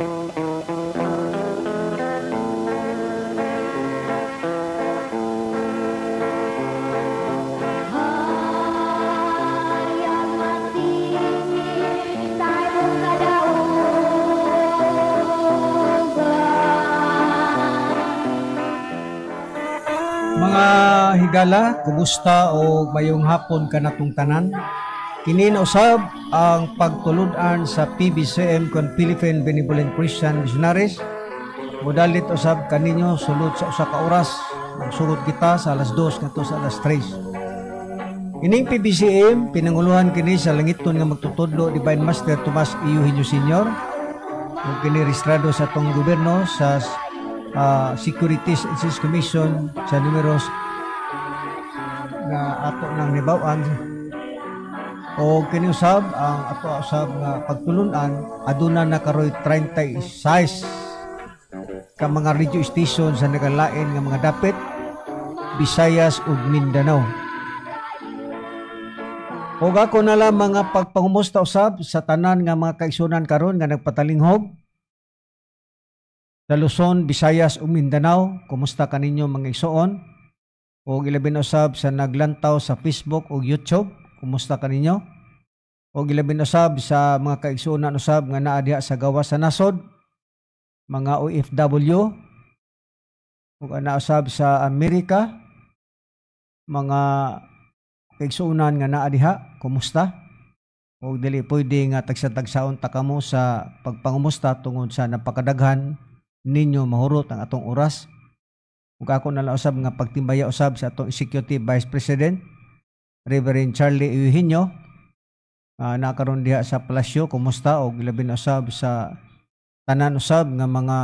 Hayang mati sa imong kadaugan. Mga higala, kumusta o mayong hapon kanatong tanan? Kini na usab ang pagtulud-an sa PBCM kon Philippine Benevolent Christian Missionaries. Modalit usab kaninyo sulod sa usa ka oras. Magsugod kita sa alas 2 ngadto sa alas 3. Ining PBCM pinanguluhan kini sa langiton nga magtutudlo Divine Master Tomas Eugenio Senior ug kini rehistrado sa atong gobyerno sa Securities and Exchange Commission sa numeros nga ato nang nibaw-an. O kini usab ang ato usab nga pagtulun-an aduna na karoy 36 ka mga radio station sa nagalain nga mga dapit Visayas ug Mindanao. Og ako na lang mga pagpangumusta usab sa tanan nga mga kaigsunan karon nga nagpatalinghog sa Luzon, Visayas ug Mindanao. Kumusta kaninyo mga igsoon? Og ilabi na usab sa naglantaw sa Facebook ug YouTube, kumusta kaninyo? Og ilabi na usab sa mga kaigsuonan usab nga naa diha sa gawas sa nasod, mga OFW, ug ana usab sa Amerika, mga kaigsuonan nga naa diha, kumusta? Og dili pwede nga tagsa-tagsaon ta kamo sa pagpangumusta tungod sa napakadaghan ninyo mahurot ang atong oras. Ug ako na lang usab nga pagtimbaya usab sa atong Executive Vice President Reverend Charlie Eugenio, nakaron diha sa palasyo, kumusta? Og labi na usab sa tanan usab nga mga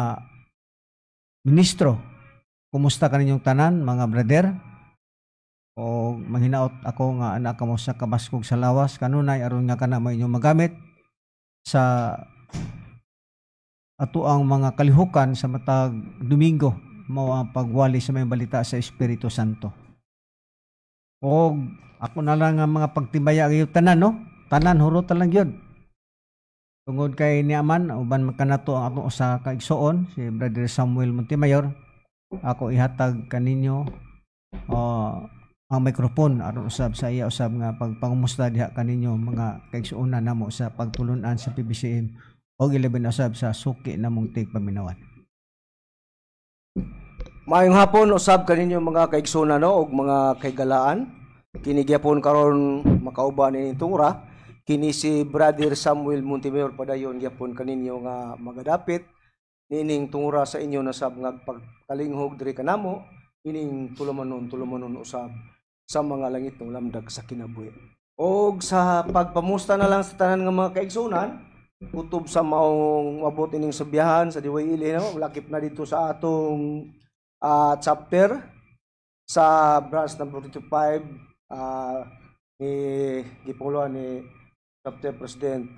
ministro, kumusta kaninyong tanan mga brother? O manghinaot ako nga anak kamo sa kabaskog sa lawas kanunay aron nga kana mo inyong magamit sa ato ang mga kalihukan sa matag Domingo, mao ang pagwali sa may balita sa Espiritu Santo. Og ako na lang ang mga pagtimbaya ngayon tanan, no? Tanan hurot lang gyud. Tungod kay niaman uban man kanato ang atong usa ka igsoon si Brother Samuel Montemayor, ako ihatag kaninyo ang microphone aron usab sa iya usab nga pagpangumusta diha kaninyo mga kaigsuonan namo sa pagtulun-an sa PBCM og 11 usab sa suki namong tigpaminawan. Maayong hapon usab kaninyo mga kaigsuonan, no, og mga kaigalaan. Kini gyapon karon makauban ini tungura. Kini si Brother Samuel Montemayor padayon gyapon kaninyo nga magadapit niining tungura sa inyo na sab nga pagkalinghog diri kanamo ining tulumanon tulumanon usab sa mga langit ng lamdag sa kinabuhi. Og sa pagpamusta na lang sa tanan nga mga kaigsuonan, kutob sa maong mabot ining sabihan sa Diway Ili, no, lakip na dito sa atong chapter sa branch number 25, ni gipanguluhan ni chapter President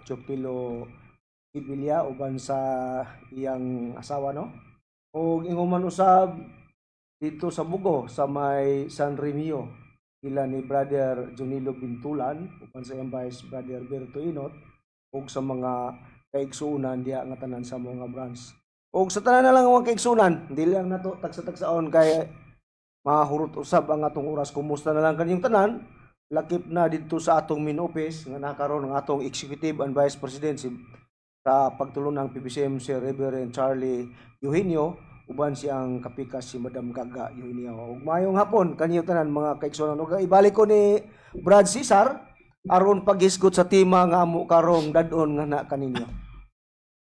Chopilo Ibilya uban sa iyang asawa, no. Og ingon man usab dito sa Bugo sa may San Remio ila ni Brother Junilo Bintulan uban sa iyang vice Brother Berto Inot ug sa mga kaigsuonan diha nga tanan sa mga branch. Og sa tanan na lang ang mga kaigsuonan, dili lang nato tagsa-tagsaon kay mahurot usab ang atong oras. Kumusta na lang kanyang tanan, lakip na didto sa atong main office nga nakaron ang atong Executive and Vice President si sa pagtulon ng PBCM si Reverend Charlie Eugenio uban siyang kapikas si Madam Gaga Eugenio. Ug maayong hapon kanyo tanan mga kaigsuonan. Ug ibalik ko ni Brad Cesar aron paghisgot sa tema nga amo karong dad-on nga na kaninyo.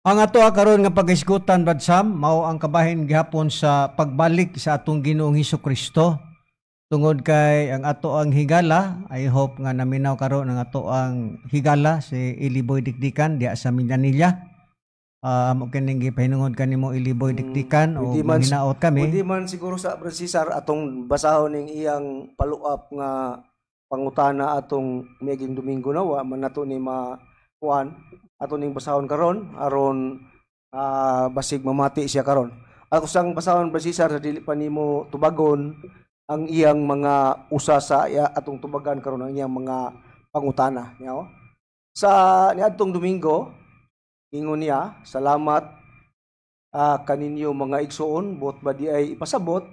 Ang ato karon nga paghisgutan, Brad Sam, mao ang kabahin gihapon sa pagbalik sa atong Ginoong Hesus Kristo. Tungod kay ang ato ang higala, I hope nga naminaw karon ang ato ang higala si Iliboy Dikdikan diha sa Mindanilla. Amo kining gipahinungod kanimo Iliboy Dikdikan o hinaot kami. Pwede man siguro sa Brad Cesar atong basahon ning iyang follow-up nga pangutana atong miaging Domingo na wa man nato ni makuan ato ning basahon karon aron basig mamati siya karon. Ako sang basahon, Brad Cesar, sa dili pa nimo tubagon ang iyang mga usa sa iya, atong tubagan karon ang iyang mga pangutana niya. Sa niadtong Domingo Ingon niya, "Salamat kaninyo mga igsoon, buot ba diay ipasabot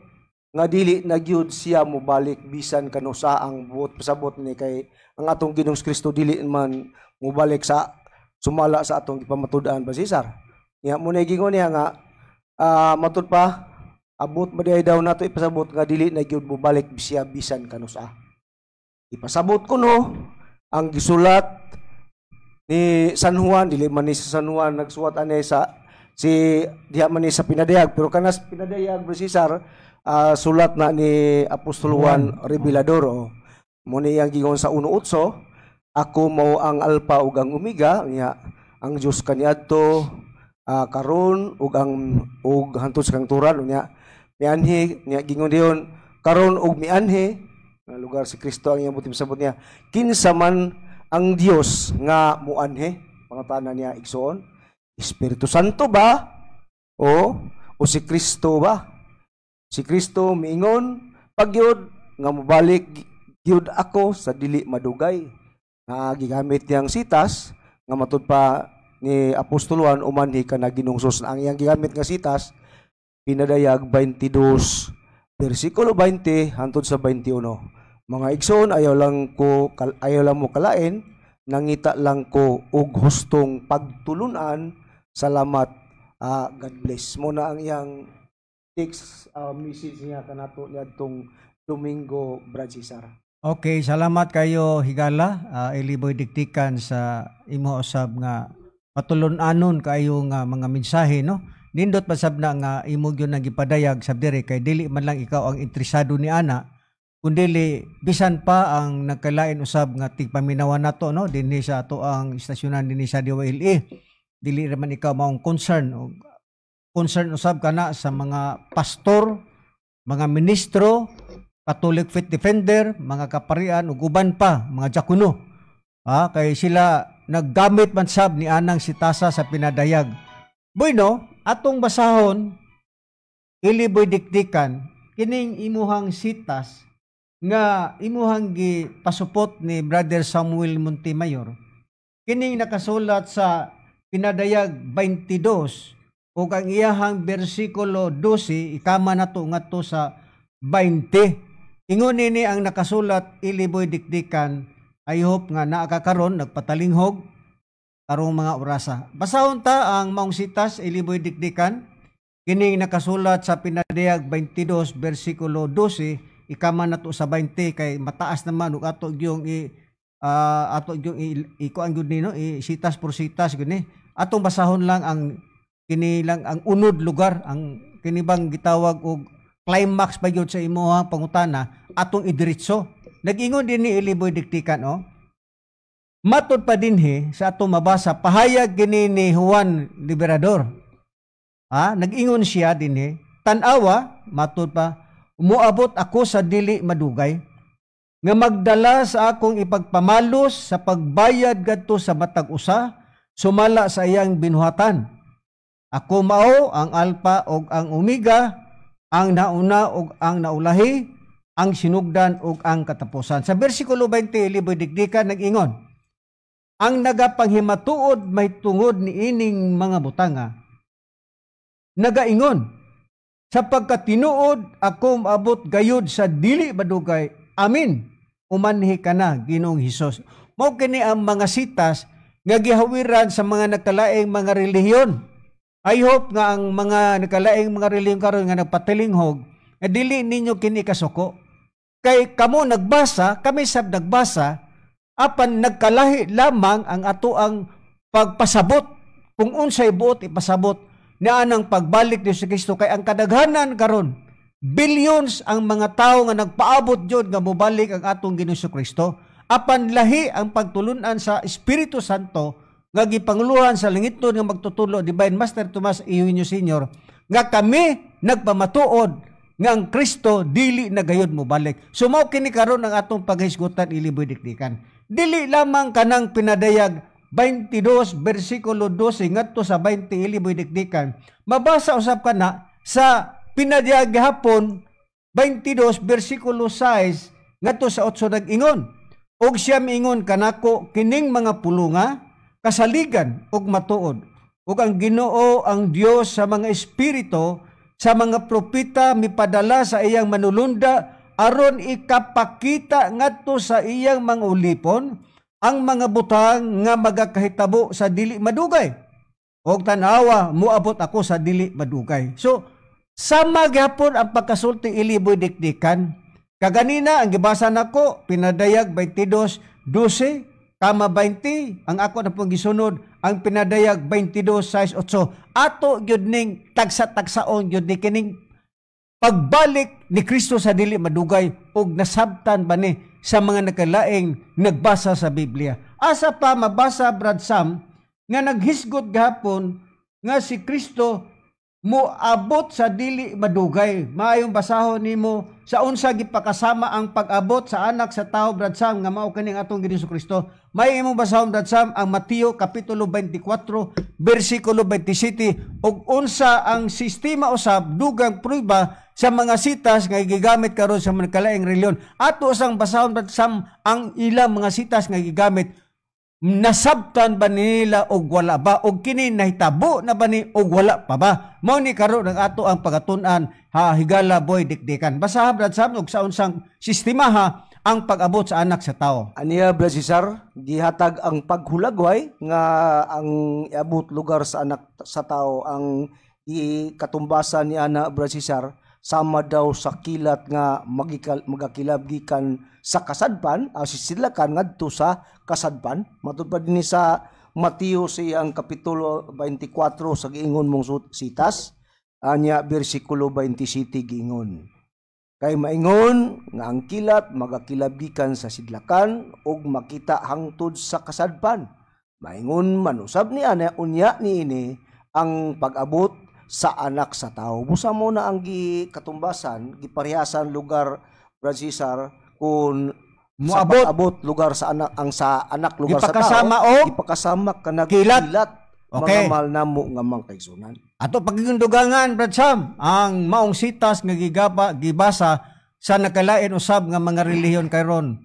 nga dili na gyud siya mobalik bisan kanusa." Ang buot pasabot ni kay ang atong Ginoong Kristo dili man mobalik sa sumala sa atong gipamatud-an ba, Cesar. Nya mo na gingon niya nga matud pa abot ba diay daw nato ipasabot nga dili na gyud mobalik siya bisan kanusa. Ipasabot ko no ang gisulat ni San Juan, dili man ni sa San Juan nagsuwat ane sa si diha man ni sa Pinadayag, pero kanas Pinadayag, Bro Cesar, sulat na ni Apostol Juan Revelador, oh. Mo ni iyang gingon sa 1:8, "Ako mao ang Alpha ug ang Omega," niya, "ang Dios kaniadto, karon ug ang ug hantod sa kangturan." Niya mianhi niya, gingon diyon karon ug mianhi nga lugar si Kristo ang iyang butim sabot niya. Kinsa man ang Dios nga muanhi? Pangutana niya, igsoon. Espiritu Santo ba o si Kristo ba? Si Kristo miingon pagyud nga mobalik gyud ako sa dili madugay, nga gigamit niyang sitas nga matud pa ni Apostol Juan umanhi ka na Ginoong Hesus. Ang iyang gigamit nga sitas, Pinadayag 22 versikulo 20 hantod sa 21. Mga igsoon, ayaw lang mo kalain, nangita lang ko og hustong pagtulunan. Salamat. God bless. Mo na ang iyang text message niya kanato niadtong Domingo, Brad Cesar. Okay, salamat kayo, higala Eliboy Dikdikan, sa imo usab nga matulon-anon kayo nga mga mensahe, no. Nindot pa sab na nga imo gyud nang gipadayag sab diri kay dili man lang ikaw ang interesado ni ana, kundili bisan pa ang nagkalain usab nga tigpaminawan nato, no, dinhi sa ato ang istasyonan dinhi sa DYLE. Dili raman ikaw maong concern og concern usab kana sa mga pastor, mga ministro, Catholic Faith Defender, mga kaparian ug uban pa, mga diakono. Kay sila naggamit man sab ni anang sitasa sa Pinadayag. Bueno, atong basahon, Iliboy Dikdikan, kining imuhang sitas nga imuhang gipasupot ni Brother Samuel Montemayor. Kining nakasulat sa Pinadayag 22 ug ang iyahang bersikulo 12 ikama nato ngadto sa 20. Ingon nini ang nakasulat, Iliboy Dikdikan. I hope nga naa ka karon nagpatalinghog karong mga orasa. Basahon ta ang maong sitas, Iliboy Dikdikan. Kining nakasulat sa Pinadayag 22 bersikulo 12 ikama nato sa 20 kay mataas naman ug ato yung ikuan gyud nino i sitas por sitas gyud ni. Atong basahon lang ang kini lang ang unod lugar, ang kini bang gitawag og climax pa gyud sa imuhang pangutana, atong idiretso. Nag-ingon din ni Iliboy Dikdikan, oh. Matod pa dinhi sa atong mabasa, pahayag gini ni Juan Liberador. Nag-ingon siya dinhi, "Tan-awa," matod pa, "umuabot ako sa dili madugay nga magdala sa akong ipagpamalos sa pagbayad gadto sa matag usa sumala sa iyang binuhatan. Ako mao ang Alpha ug ang Omega, ang nauna ug ang naulahi, ang sinugdan ug ang katapusan." Sa bersikulo 20, Liboy Dikdikan, nag-ingon, "Ang nagapanghimatuod mahitungod niining mga butanga, nagaingon, sapagkat tinuod ako maabot gayud sa dili madugay. Amen. Umanhi ka na, Ginoong Hesus." Mao kini ang mga sitas nga gihawiran sa mga nagkalaing mga relihiyon. I hope nga ang mga nagkalaing mga relihiyon karon nga nagpatilinghog, nga dili ninyo kini kasuko. Kay kamo nagbasa, kami sab nagbasa, apan nagkalahi lamang ang ato ang pagpasabot kung unsay buot ipasabot niya ang pagbalik ni Kristo, kay ang kadaghanan karon, billions ang mga tao nga nagpaabot jud nga mobalik ang atong Ginoong Kristo, apan lahi ang pagtulunan sa Espiritu Santo nga gipanguluhan sa langitnon nga magtutulo Divine Master Tomas Eugenio Senior, nga kami nagpamatuod nga ang Kristo dili na gayud mobalik. So mao kini karon ang atong paghisgutan, Iliboy Dikdikan. Dili lamang kanang Pinadayag 22 bersikulo 12 ngadto sa 20, Iliboy Dikdikan. Mabasa usab kana sa Pinadayag gihapon 22 bersikulo 6 ngadto sa 8. Nag-ingon, "Og siya miingon kanako, kining mga pulunga kasaligan og matuod. Ug ang Ginoo, ang Dios sa mga espiritu sa mga propeta, mipadala sa iyang manulunda aron ikapakita ngadto sa iyang mga ulipon ang mga butang nga magakahitabo sa dili madugay. Og tan-awa, muabot ako sa dili madugay. So, sama gyapon ang pagkasulti, Iliboy Dikdikan. Kaganina, ang gibasa nako, Pinadayag 22:12, kama 20, ang ako na pong gisunod, ang Pinadayag 22:6-8. Ato gyud ning tagsa-tagsaon gyud ni kining pagbalik ni Kristo sa dili madugay ug nasabtan ba ni sa mga nakalaing nagbasa sa Biblia. Asa pa mabasa, Brad Sam, nga naghisgot gahapon nga si Kristo moabot sa dili madugay? Maayong basahon nimo sa unsa gipakasama ang pag-abot sa anak sa tao, Brad Sam, nga mao kaning atong Ginoong Kristo. May imong basahon, Brad Sam, ang Mateo kapitulo 24 bersikulo 27 ug unsa ang sistema usab, dugang prueba sa mga sitas nga gigamit karon sa mga kalaing relihiyon. Ato sang basahon, Brad Sam, ang ilang mga sitas nga gigamit, nasabtan ba nila og wala ba, og kini nahitabo na ba ni og wala pa ba? Mao ni karon ang ato ang pagatun-an ha, higala Boy Dikdikan. Basaha, Brad Sam, og sa unsang sistema ha ang pag-abot sa anak sa tao. Aniya, Brad Cesar, gihatag ang paghulagway nga ang iabot lugar sa anak sa tao, ang ikatumbasan ni ana, Brad Cesar, sama daw sa kilat nga magakilab gikan sa kasadpan, sisidlakan ngadto sa kasadpan. Matud pa dinhi sa Mateo sa iyang kapitulo 24 sa giingon mong sitas, anya bersikulo 27 giingon. Kay maingon nga ang kilat magakilab gikan sa sidlakan ug makita hangtod sa kasadpan. Maingon man usab ni ana unya niini ang pag-abot sa anak sa tao. Busa mo na ang gikatumbasan, giparehasan lugar, Brad Cesar, kung sa Moabot. Pag-abot lugar sa anak, ang sa anak lugar sa tao, Gipakasama og gipakasama kanag kilat. Kilat. Mga mahal namo nga mga kaigsunan. Ato pagigundugangan, Brad Sam, ang maong sitas nga gibasa sa nakalain usab nga mga relihiyon karon,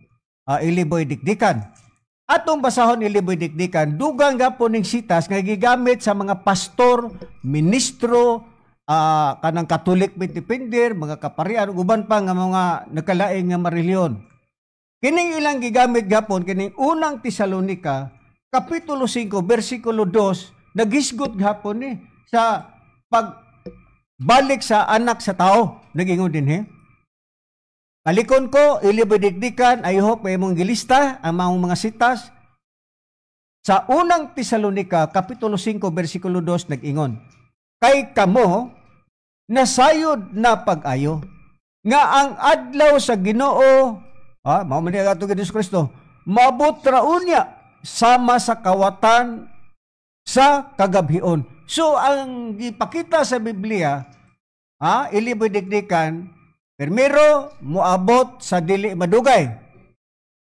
Iliboy Dikdikan. Atong basahon, Iliboy Dikdikan, dugang gapon ning sitas nga gigamit sa mga pastor, ministro, kanang Catholic Defender, mga kaparian ug uban pa nga mga nakalain nga mga relihiyon. Kining ilang gigamit gapon kining Unang Tesalonika kapitulo 5 bersikulo 2, nagisgot gapon ni sa pagbalik sa anak sa tao. Nagingon dinhi. Balikon ko, Iliboy Dikdikan, I hope may imong gilista ang mga sitas. Sa Unang Tesalonika kapitulo 5 bersikulo 2 nag-ingon, "Kay kamo nasayod na pag-ayo nga ang adlaw sa Ginoo," mao man ang atong Hesus Kristo, "maabot ra unya sama sa kawatan sa kagabhion." So ang gipakita sa Biblia, Iliboy Dikdikan, primero moabot sa dili madugay.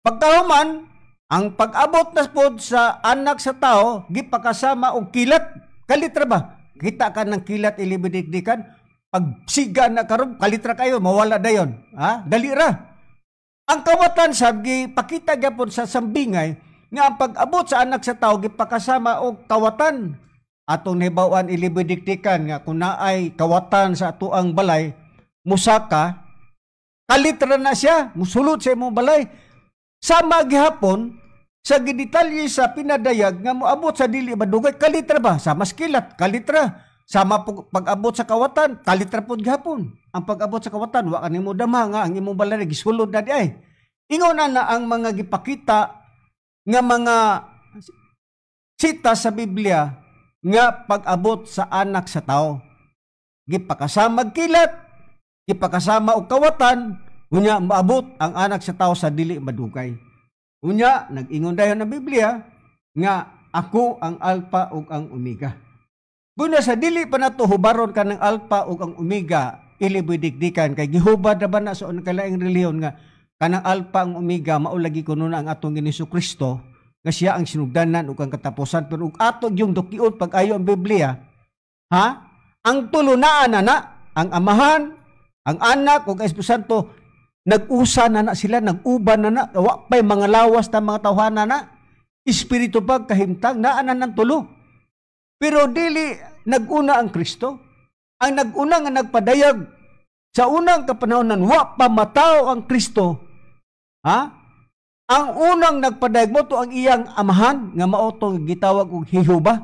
Pagkahuman, ang pag-abot na pod sa anak sa tao gipakasama og kilat. Kalitra ba? Kita ka ng kilat, Iliboy Dikdikan, pagsiga na karon, kalitra kayo, mawala dayon. Ha? Dali ra. Ang kawatan sab gipakita gyapon sa sambingay nga ang pag-abot sa anak sa tao gipakasama og kawatan. Atong nahibaw-an, Iliboy Dikdikan, nga kung naay kawatan sa atuang balay, musaka, kalitra na siya, musulod sa imong balay. Sama gihapon sa gidetalye sa Pinadayag nga moabot sa dili madugay, kalitra ba? Sama sa kilat, kalitra. Sama pag-abot sa kawatan, kalitra pod gihapon. Ang pag-abot sa kawatan, wa ka nimo dama nga ang imong balay gisulod na di ay. Ingon na na ang mga gipakita nga mga sita sa Biblia nga pag-abot sa anak sa tao. Gipakasama kilat, gipakasama og kawatan, unya maabot ang anak sa tao sa dili madugay. Unya nag-ingon dayon ang Biblia nga ako ang Alpha ug ang Omega. Guna sa dili pa nato hubaron ka ng Alpha ug ang Omega, Iliboy Dikdikan, kay gihubad na ba na sa kalaing relihiyon nga kanang Alpha ang Omega mao lagi kuno na ang atong Ginoong Kristo, nga siya ang sinugdanan ug ang katapusan. Pero ug ato yung dukion pag-ayo ang Biblia, ha, ang tulunaan na na ang Amahan, ang Anak ug ang Espiritu Santo, nag-usa na na sila, nag-uban na na, wa pay mga lawas na mga tawhana na, espiritu pag kahimtang naa na ng tulo. Pero dili naguna ang Kristo. Ang naguna nga nagpadayag sa unang kapanahonan, wa pa matawo ang Kristo. Ha? Ang unang nagpadayag mo to ang iyang amahan nga mao tong gitawag og Jehovah.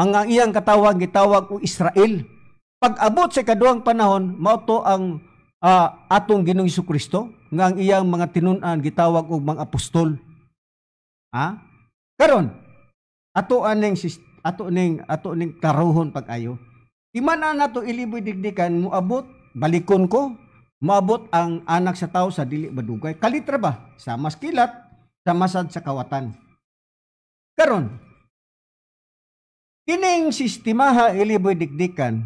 Ang iyang katawag gitawag og Israel. Pag-abot sa ikaduhang panahon, mao to ang atong Ginoong Kristo nga ang iyang mga tinun-an gitawag og mga apostol. Ha? Karon, ato ning klarohon pag-ayo. Iman na nato, iliboy dikdikan, moabot, balikon ko, moabot ang anak sa tao sa dili madugay. Kalitra ba? Sa mas kilat, sa masad sa kawatan. Karon, kining sistemaha, iliboy dikdikan,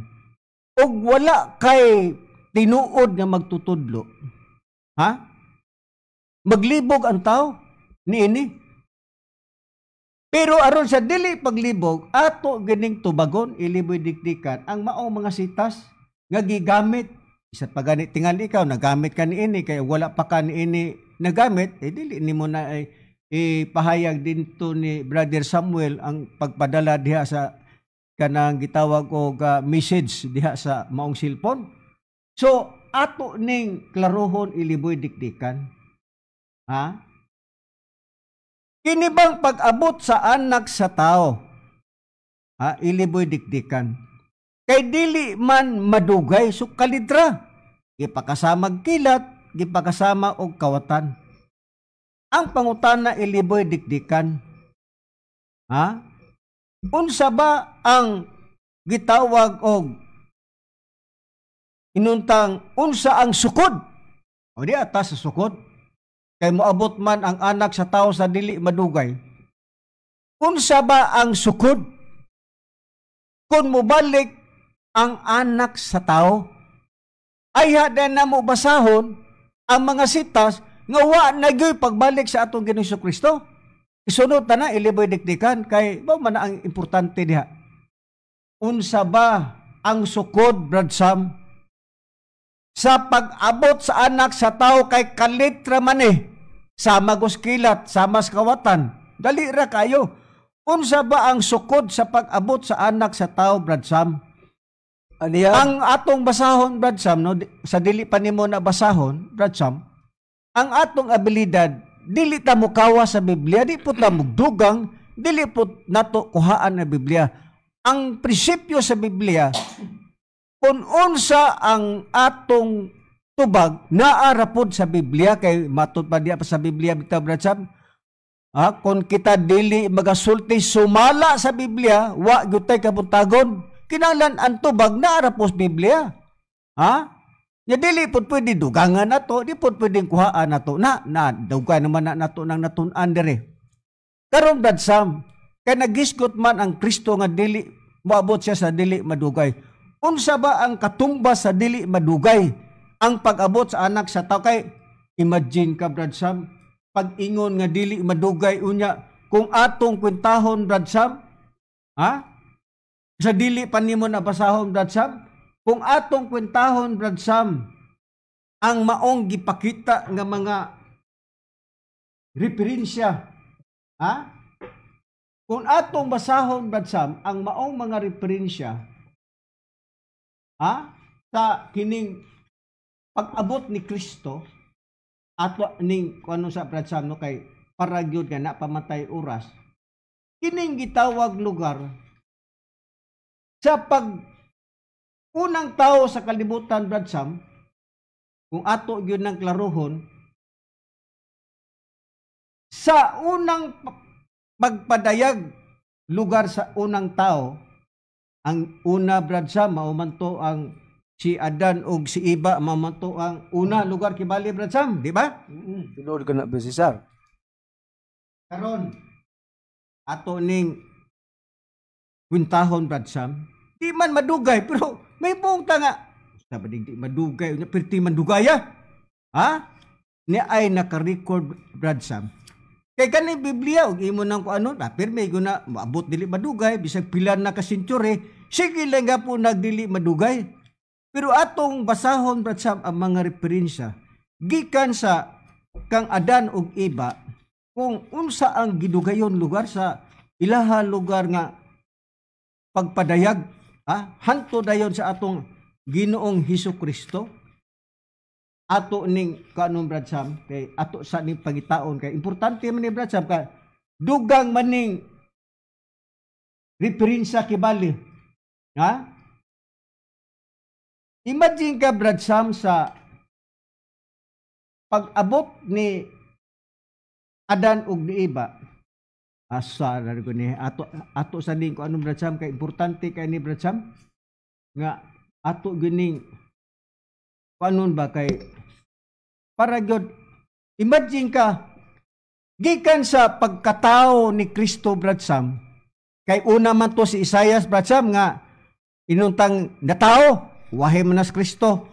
og wala kay tinuod nga magtutudlo, ha? Maglibog ang tao niini. Pero aron sa dili paglibog, ato gining tubagon, iliboy dikdikan, ang maong mga sitas nga gigamit. Isa pa gani tingali ikaw nagamit ka niini, kay wala pa ka niini nagamit, eh dili nimo na ay ipahayag dinto ni Brother Samuel ang pagpadala diha sa kanang gitawag og message diha sa maong cellphone. So ato ning klarohon, iliboy dikdikan. Ha? Kini bang pag-abot sa anak sa tao? Ha, iliboy dikdikan. Kay dili man madugay, so kalidra. Gipakasamag kilat, gipakasama og kawatan. Ang pangutana, iliboy dikdikan. Ha? Unsa ba ang gitawag og inuntang unsa ang sukod? O di atas sa sukod. Kay moabot man ang anak sa tao sa dili madugay. Unsa ba ang sukod kung mobalik ang anak sa tao? Ay hada na mo basahon ang mga sitas nga wa na gyoy pagbalik sa atong Ginoong Kristo. Isunod ta na, iliboy dikdikan, kay mao man ang importante diha. Unsa ba ang sukod, Brad Sam, sa pag-abot sa anak sa tao? Kay kalitra man eh. Sama kilat, sama sa kawatan. Dali ra kayo. Unsa ba ang sukod sa pag-abot sa anak sa tao, Brad Sam? Aniya? Ang atong basahon, Brad Sam, no, sa dili pa nimo na basahon, Brad Sam, ang atong abilidad, dili ta mukawa sa Biblia, di po ta mugdugang, dili po nato kuhaan ang Biblia. Ang prinsipyo sa Biblia, kung unsa ang atong tubag, naa ra pod sa Biblia, kay matud pa diya pa sa Biblia, bitaw, Brad Sam, ha, kung kita dili magasulti sumala sa Biblia, wa gyud tay kabuntagon. Kinahanglan ang tubag naa ra po sa Biblia. Ha? Ya dili pud pwede dugangan nato, di pud pwedeng kuhaan nato. Na, na dugay naman na nato nang natun-an dire. Karon, Brad Sam, kay nagisgot man ang Kristo nga dili moabot siya sa dili madugay. Unsa ba ang katumbas sa dili madugay ang pag-abot sa anak sa tao? Kay imagine ka, Brad Sam, pag-ingon nga dili madugay, unya kung atong kwentahon, Brad Sam, ha? Sa dili pa nimo na basahon, Brad Sam, kung atong kwentahon, Brad Sam, ang maong gipakita nga mga referensya, ha? Kung atong basahon, Brad Sam, ang maong mga referensya, ha? Sa kining pag-abot ni Kristo, ato ning kuno sa Brad Sam, no, kay para gyud nga na pamatay oras. Kining gitawag lugar sa pag unang tao sa kalibutan, Brad Sam, kung ato gyud ng klarohon, sa unang pagpadayag lugar sa unang tao, ang una, Brad Sam, mao man to ang si Adan og si Iba, mao man to ang una lugar kibali, Brad Sam, di ba? Tinuod ka na, Brad Cesar. Karon, ato ning kwentahon, Brad Sam, di man madugay, pero may buong tanga. Sabi di madugay, unya perti man dugaya. Ha? Ni ay naka-record, Brad Sam. Kay kani Biblia ug imo nang kuano, na pirmi guna moabot dili madugay bisag pila na ka century, sige lang nga po nagdili madugay. Pero atong basahon, Brad Sam, ang mga referensya gikan sa kang Adan ug Eva kung unsa ang gidugayon lugar sa ilaha lugar nga pagpadayag, ha? Hanto dayon sa atong Ginoong Hesus Kristo. Ato ning kanon, Brad Sam, kay ato sa ning pangitaon kay importante man ni, Brad Sam, kay dugang maning referensya kibali. Ha? Imagine ka, Brad Sam, sa pag-abot ni Adan ug ni Eva. Asa na ko ni ato ato sa ning ko anong, Brad Sam, kay importante kay ni, Brad Sam, nga ato gining kanon ba kay para gyud imagine ka gikan sa pagkatao ni Kristo, Brad Sam, kay una man to si Isaias, Brad Sam, nga inuntang natao wahi man nas Kristo.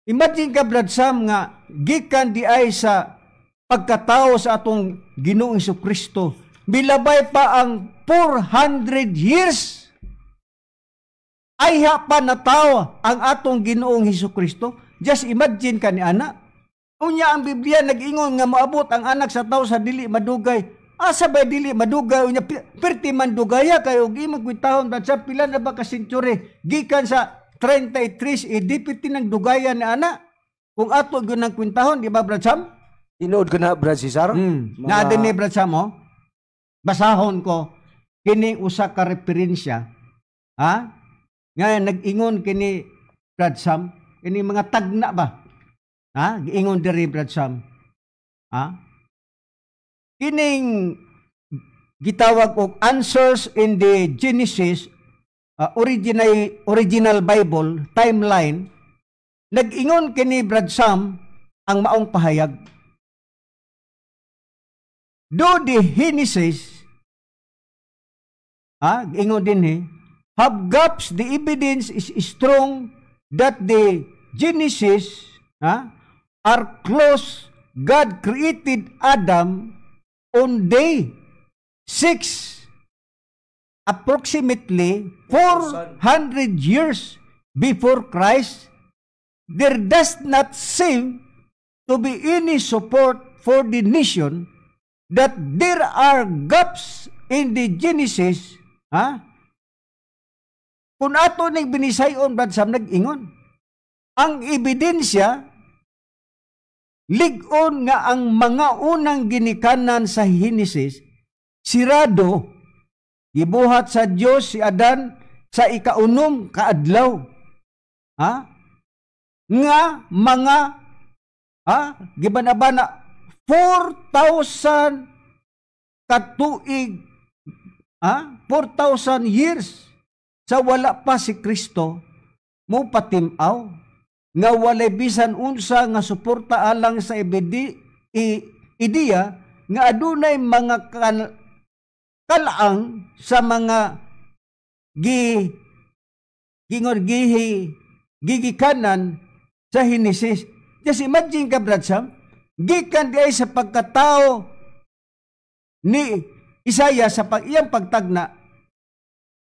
Imagine ka, Brad Sam, nga gikan di ay sa pagkatao sa atong Ginoong Kristo, milabay pa ang 400 years, ayha pa natao ang atong Ginoong Hesus Kristo. Just imagine ka ni ana. Unya ang Biblia nag-ingon nga moabot ang anak sa tao sa dili madugay. Asa ba dili madugay? Unya perti man dugaya kay og imong kwentahon, Brad Sam, pila na ba ka century gikan sa 33 AD, perti nang dugaya ni ana. Kung ato gyud nang kwentahon, di ba, Brad Sam? Tinuod ka na, Brad Cesar. Naa din ni, Brad Sam, oh. Basahon ko kini usa ka referensya. Ha? Nga nag-ingon kini, Brad Sam, kini mga tagna ba? Ha? Giingon diri, Brad Sam. Ha? Kining gitawag og Answers in the Genesis original original Bible timeline, nag-ingon kini, Brad Sam, ang maong pahayag. Do the Genesis, ingon din eh, have gaps? The evidence is strong that the Genesis are close. God created Adam on day 6, approximately 400 years before Christ. There does not seem to be any support for the notion that there are gaps in the Genesis, ha? Kung ato ning binisayon, Brad Sam, nag-ingon. Ang ebidensya, lig-on nga ang mga unang ginikanan sa Genesis, sirado, gibuhat sa Dios si Adan sa ikaunom kaadlaw. Ha? Nga mga ha, gibanabana 4,000 katuig, ha? 4,000 years sa wala pa si Kristo mo patimaw nga walay bisan unsa nga suporta alang sa ideya nga adunay mga kalaang sa mga gi gingon gihi gigikanan sa Genesis. Just imagine ka, Brad Sam, gikan di ay sa pagkatao ni Isaiah sa pag iyang pagtagna,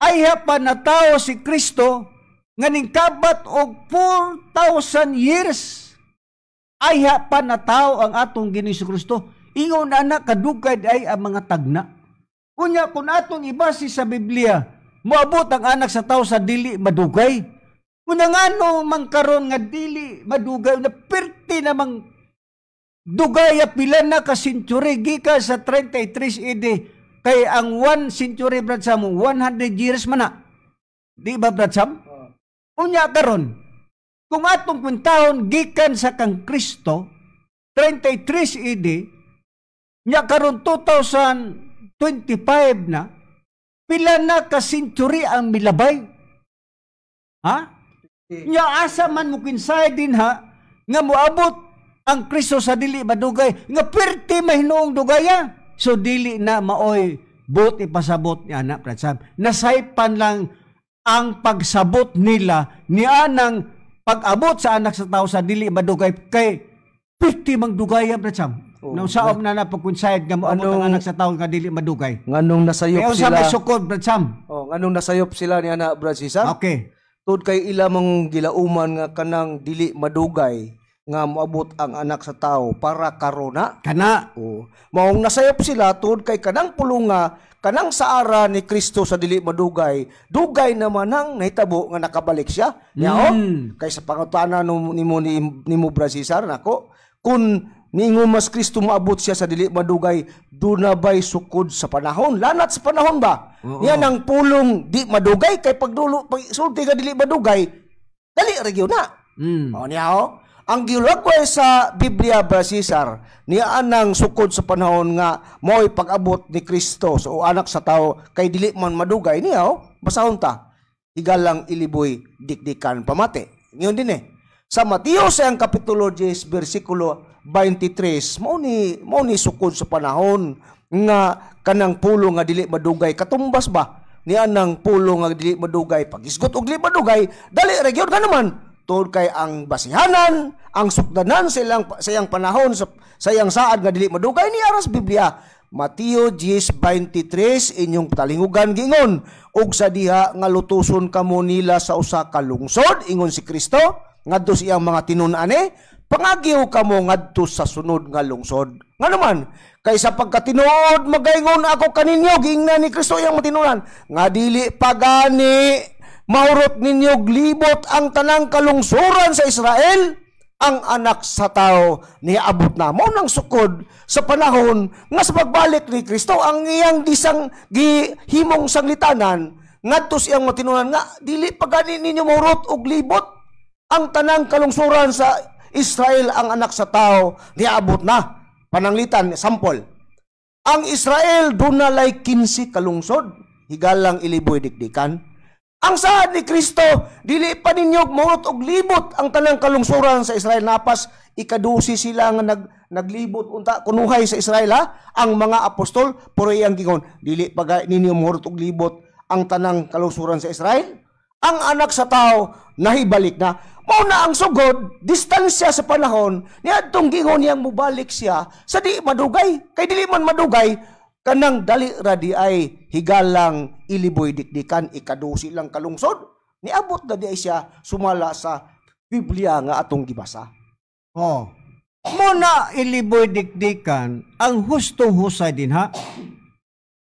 ay pa natao si Kristo nga ningkabat og 4,000 years, ay pa natao ang atong Ginoong Kristo. Ingon ana kadugay ay ang mga tagna. Unya kung atong ibase sa Biblia, moabot ang anak sa tao sa dili madugay. Unya ngano man karon nga dili madugay na perti namang dugaya, pila na ka century gikan sa 33 AD, kay ang 1 century, Brad Sam, 100 years man na. Di ba, Brad Sam? Unya karon kung atong kwentahon gikan sa kang Kristo 33 AD, nya karon 2025 na, pila na ka century ang milabay? Ha? Nya asa man mo kinsay din ha nga moabot ang Kristo sa dili madugay nga perti mahinuong dugaya? So dili na maoy buot ipasabot ni ana, Brad Sam. Nasaypan lang ang pagsabot nila ni anang pag-abot sa anak sa tao sa dili madugay kay perti mang dugaya, Brad Sam. Oh, Nausaom na na pagkunsayad nga moabot ang anak sa tao nga dili madugay. Nganong nasayop Kaya unsa sila? may sukod, Brad Sam? Oh, nganong nasayop sila ni ana, Brad Cesar? Okay. Tud kay ila mong gilauman nga kanang dili madugay. nga moabot ang anak sa tao para karuna. Kana. O, maong nasayop sila tungod kay kanang pulunga, kanang saara ni Kristo sa dili madugay, dugay naman ang nahitabo nga nakabalik siya. Nya kay sa pangutana nimo ni nimo Bra Cesar nako, kung niingon mas Kristo moabot siya sa dili madugay, duna bay sukod sa panahon? Lanat sa panahon ba? Oo. Yan ang pulong di madugay kay pagdulo pag sulti ka dili madugay, dali ra gyud na. O niya o. Ang gilagway sa Biblia, Bra Cesar, niya anang sukod sa panahon nga mo'y pag-abot ni Kristo so anak sa tao kay dili man madugay niya o. Basahon ta. Higalang iliboy dikdikan pamati. Ngayon din eh. Sa Mateo sa kapitulo 10 bersikulo 23, mao ni sukod sa panahon nga kanang pulo nga dili madugay katumbas ba niya nang pulo nga dili madugay? Pagisgot og dili madugay, dali ra gyud ka naman tungod kay ang basihanan, ang sukdanan sa ilang sa iyang panahon sa iyang saad nga dili madugay ni aras Biblia. Mateo 10:23, inyong talingugan giingon, "Ug sa diha nga lutuson kamo nila sa usa ka lungsod," ingon si Kristo ngadto sa iyang mga tinun-an, "pangagyo kamo ngadto sa sunod nga lungsod." Nga naman kay sa pagkatinuod magaingon ako kaninyo, giingnan ni Kristo iyang mga tinun-an, nga dili pagani mahurot ninyo glibot ang tanang kalungsuran sa Israel ang anak sa tao niabot na. Mo nang sukod sa panahon nga sa pagbalik ni Kristo ang iyang disang gihimong sanglitanan ngadto sa iyang matinunan nga dili pa gani ninyo mahurot og libot ang tanang kalungsuran sa Israel ang anak sa tao niabot na. Pananglitan, sample, ang Israel duna lay 15 kalungsod, higalang iliboy dikdikan. Ang saad ni Kristo, dili pa ninyo mahurot og libot ang tanang kalungsuran sa Israel. Napas ikadusi sila nga naglibot unta kunuhay sa Israel ha, ang mga apostol, pero iyang gingon, dili pa ninyo mahurot og libot ang tanang kalungsuran sa Israel ang anak sa tao nahibalik na. Mao na ang sugod, distansya sa panahon, niadtong gingon niyang mubalik siya sa di madugay. Kay dili man madugay, kanang dali ra di ay higalang iliboy dikdikan, ikadusi lang kalungsod, niabot na di ay siya sumala sa Biblia nga atong gibasa. Oh. Mo na iliboy dikdikan ang hustong husay din ha.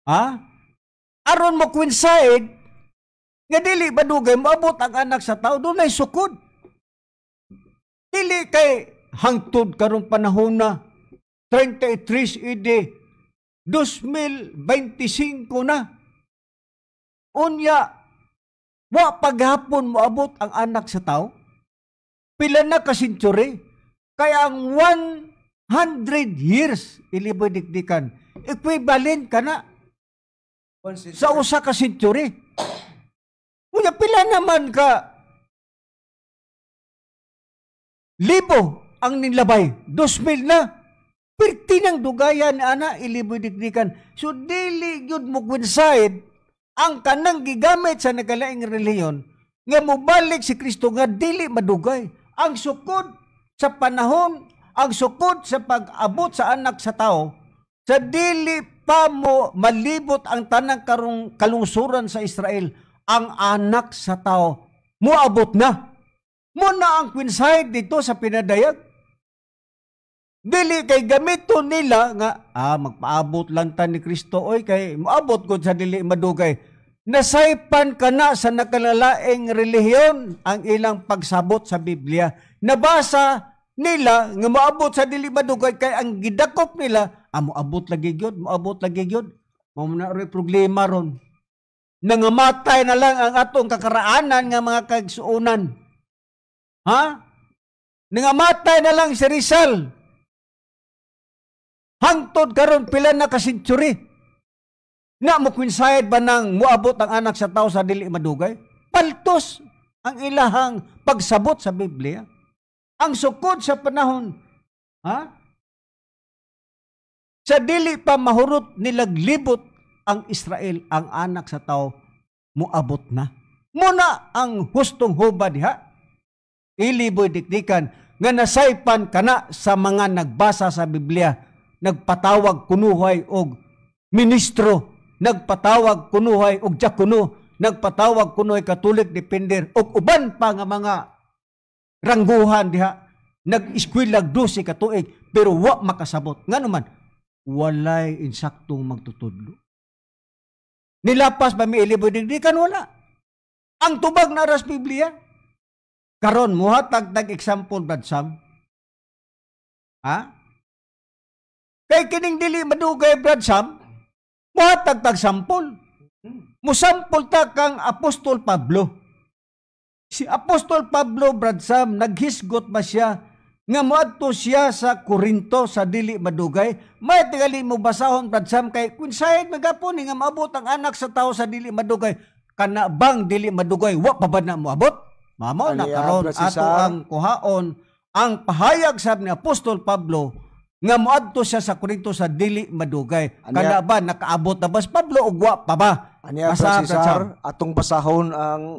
Ha? Aron mo coincide nga dili madugay moabot ang anak sa tao, dunay sukod. Dili kay hangtod karong panahon na 33 AD 2025 na. Unya, wa paghapon moabot ang anak sa tao. Pila na ka century? Kaya ang 100 years iliboy dikdikan, equivalent ka na sa usa ka century. Unya, pila naman ka libo ang nilabay? 2,000 na. Pirti ng dugayan ana iliboy dikdikan. So dili gyud mo coincide ang kanang gigamit sa nagkalaing relihiyon nga mobalik si Kristo nga dili madugay. Ang sukod sa panahon, ang sukod sa pag-abot sa anak sa tao, sa dili pa mo malibot ang tanang karong kalungsuran sa Israel, ang anak sa tao moabot na. Mo na ang coincide dito sa pinadayag. Dili kay gamito nila nga magpaabot lang ta ni Kristo oy kay moabot gud sa dili madugay. Nasaypan ka na sa nakalalaing relihiyon ang ilang pagsabot sa Biblia. Nabasa nila nga moabot sa dili madugay kay ang gidakop nila moabot lagi gyud, moabot lagi gyud. Mao na rin problema ron. Nangamatay na lang ang atong kakaraanan nga mga kaigsuonan. Ha? Nangamatay na lang si Rizal. Hangtod karon pila na ka century. Na mo coincide ba nang moabot ang anak sa tao sa dili madugay? Paltos ang ilahang pagsabot sa Biblia. Ang sukod sa panahon, ha? Sa dili pa mahurot nilaglibot ang Israel, ang anak sa tao moabot na. Muna ang hustong huba diha. Iliboy dikdikan nga nasaypan kana sa mga nagbasa sa Biblia, nagpatawag kunuhay og ministro, nagpatawag kunuhay og diakono, nagpatawag kunuhay Catholic defender og uban pa nga mga rangguhan diha. Nag-eskwela 12 ka tuig pero wa makasabot. Ngano man? Walay insaktong magtutudlo. Nilapas ba mi iliboy digdikan? Wala. Ang tubag na ras Biblia. Karon muhatag tag example, Brad Sam. Ha? Kay kining dili madugay, Brad Sam, muhatag tag sample. Musampol ta kang Apostol Pablo. Si Apostol Pablo, Brad Sam, naghisgot ba siya nga moadto siya sa Korinto sa dili madugay? May tingali mo basahon, Brad Sam, kay kun sayad magapon nga maabot ang Anak sa Tao sa dili madugay. Kana bang dili madugay, wa pa ba na moabot? Mamo na karon ato ang kuhaon ang pahayag sa ni Apostol Pablo nga moadto siya sa Korinto sa dili madugay. Kana ba nakaabot na ba si Pablo ug wa pa ba? Aniya, Basa, Brad Cesar, atong basahon ang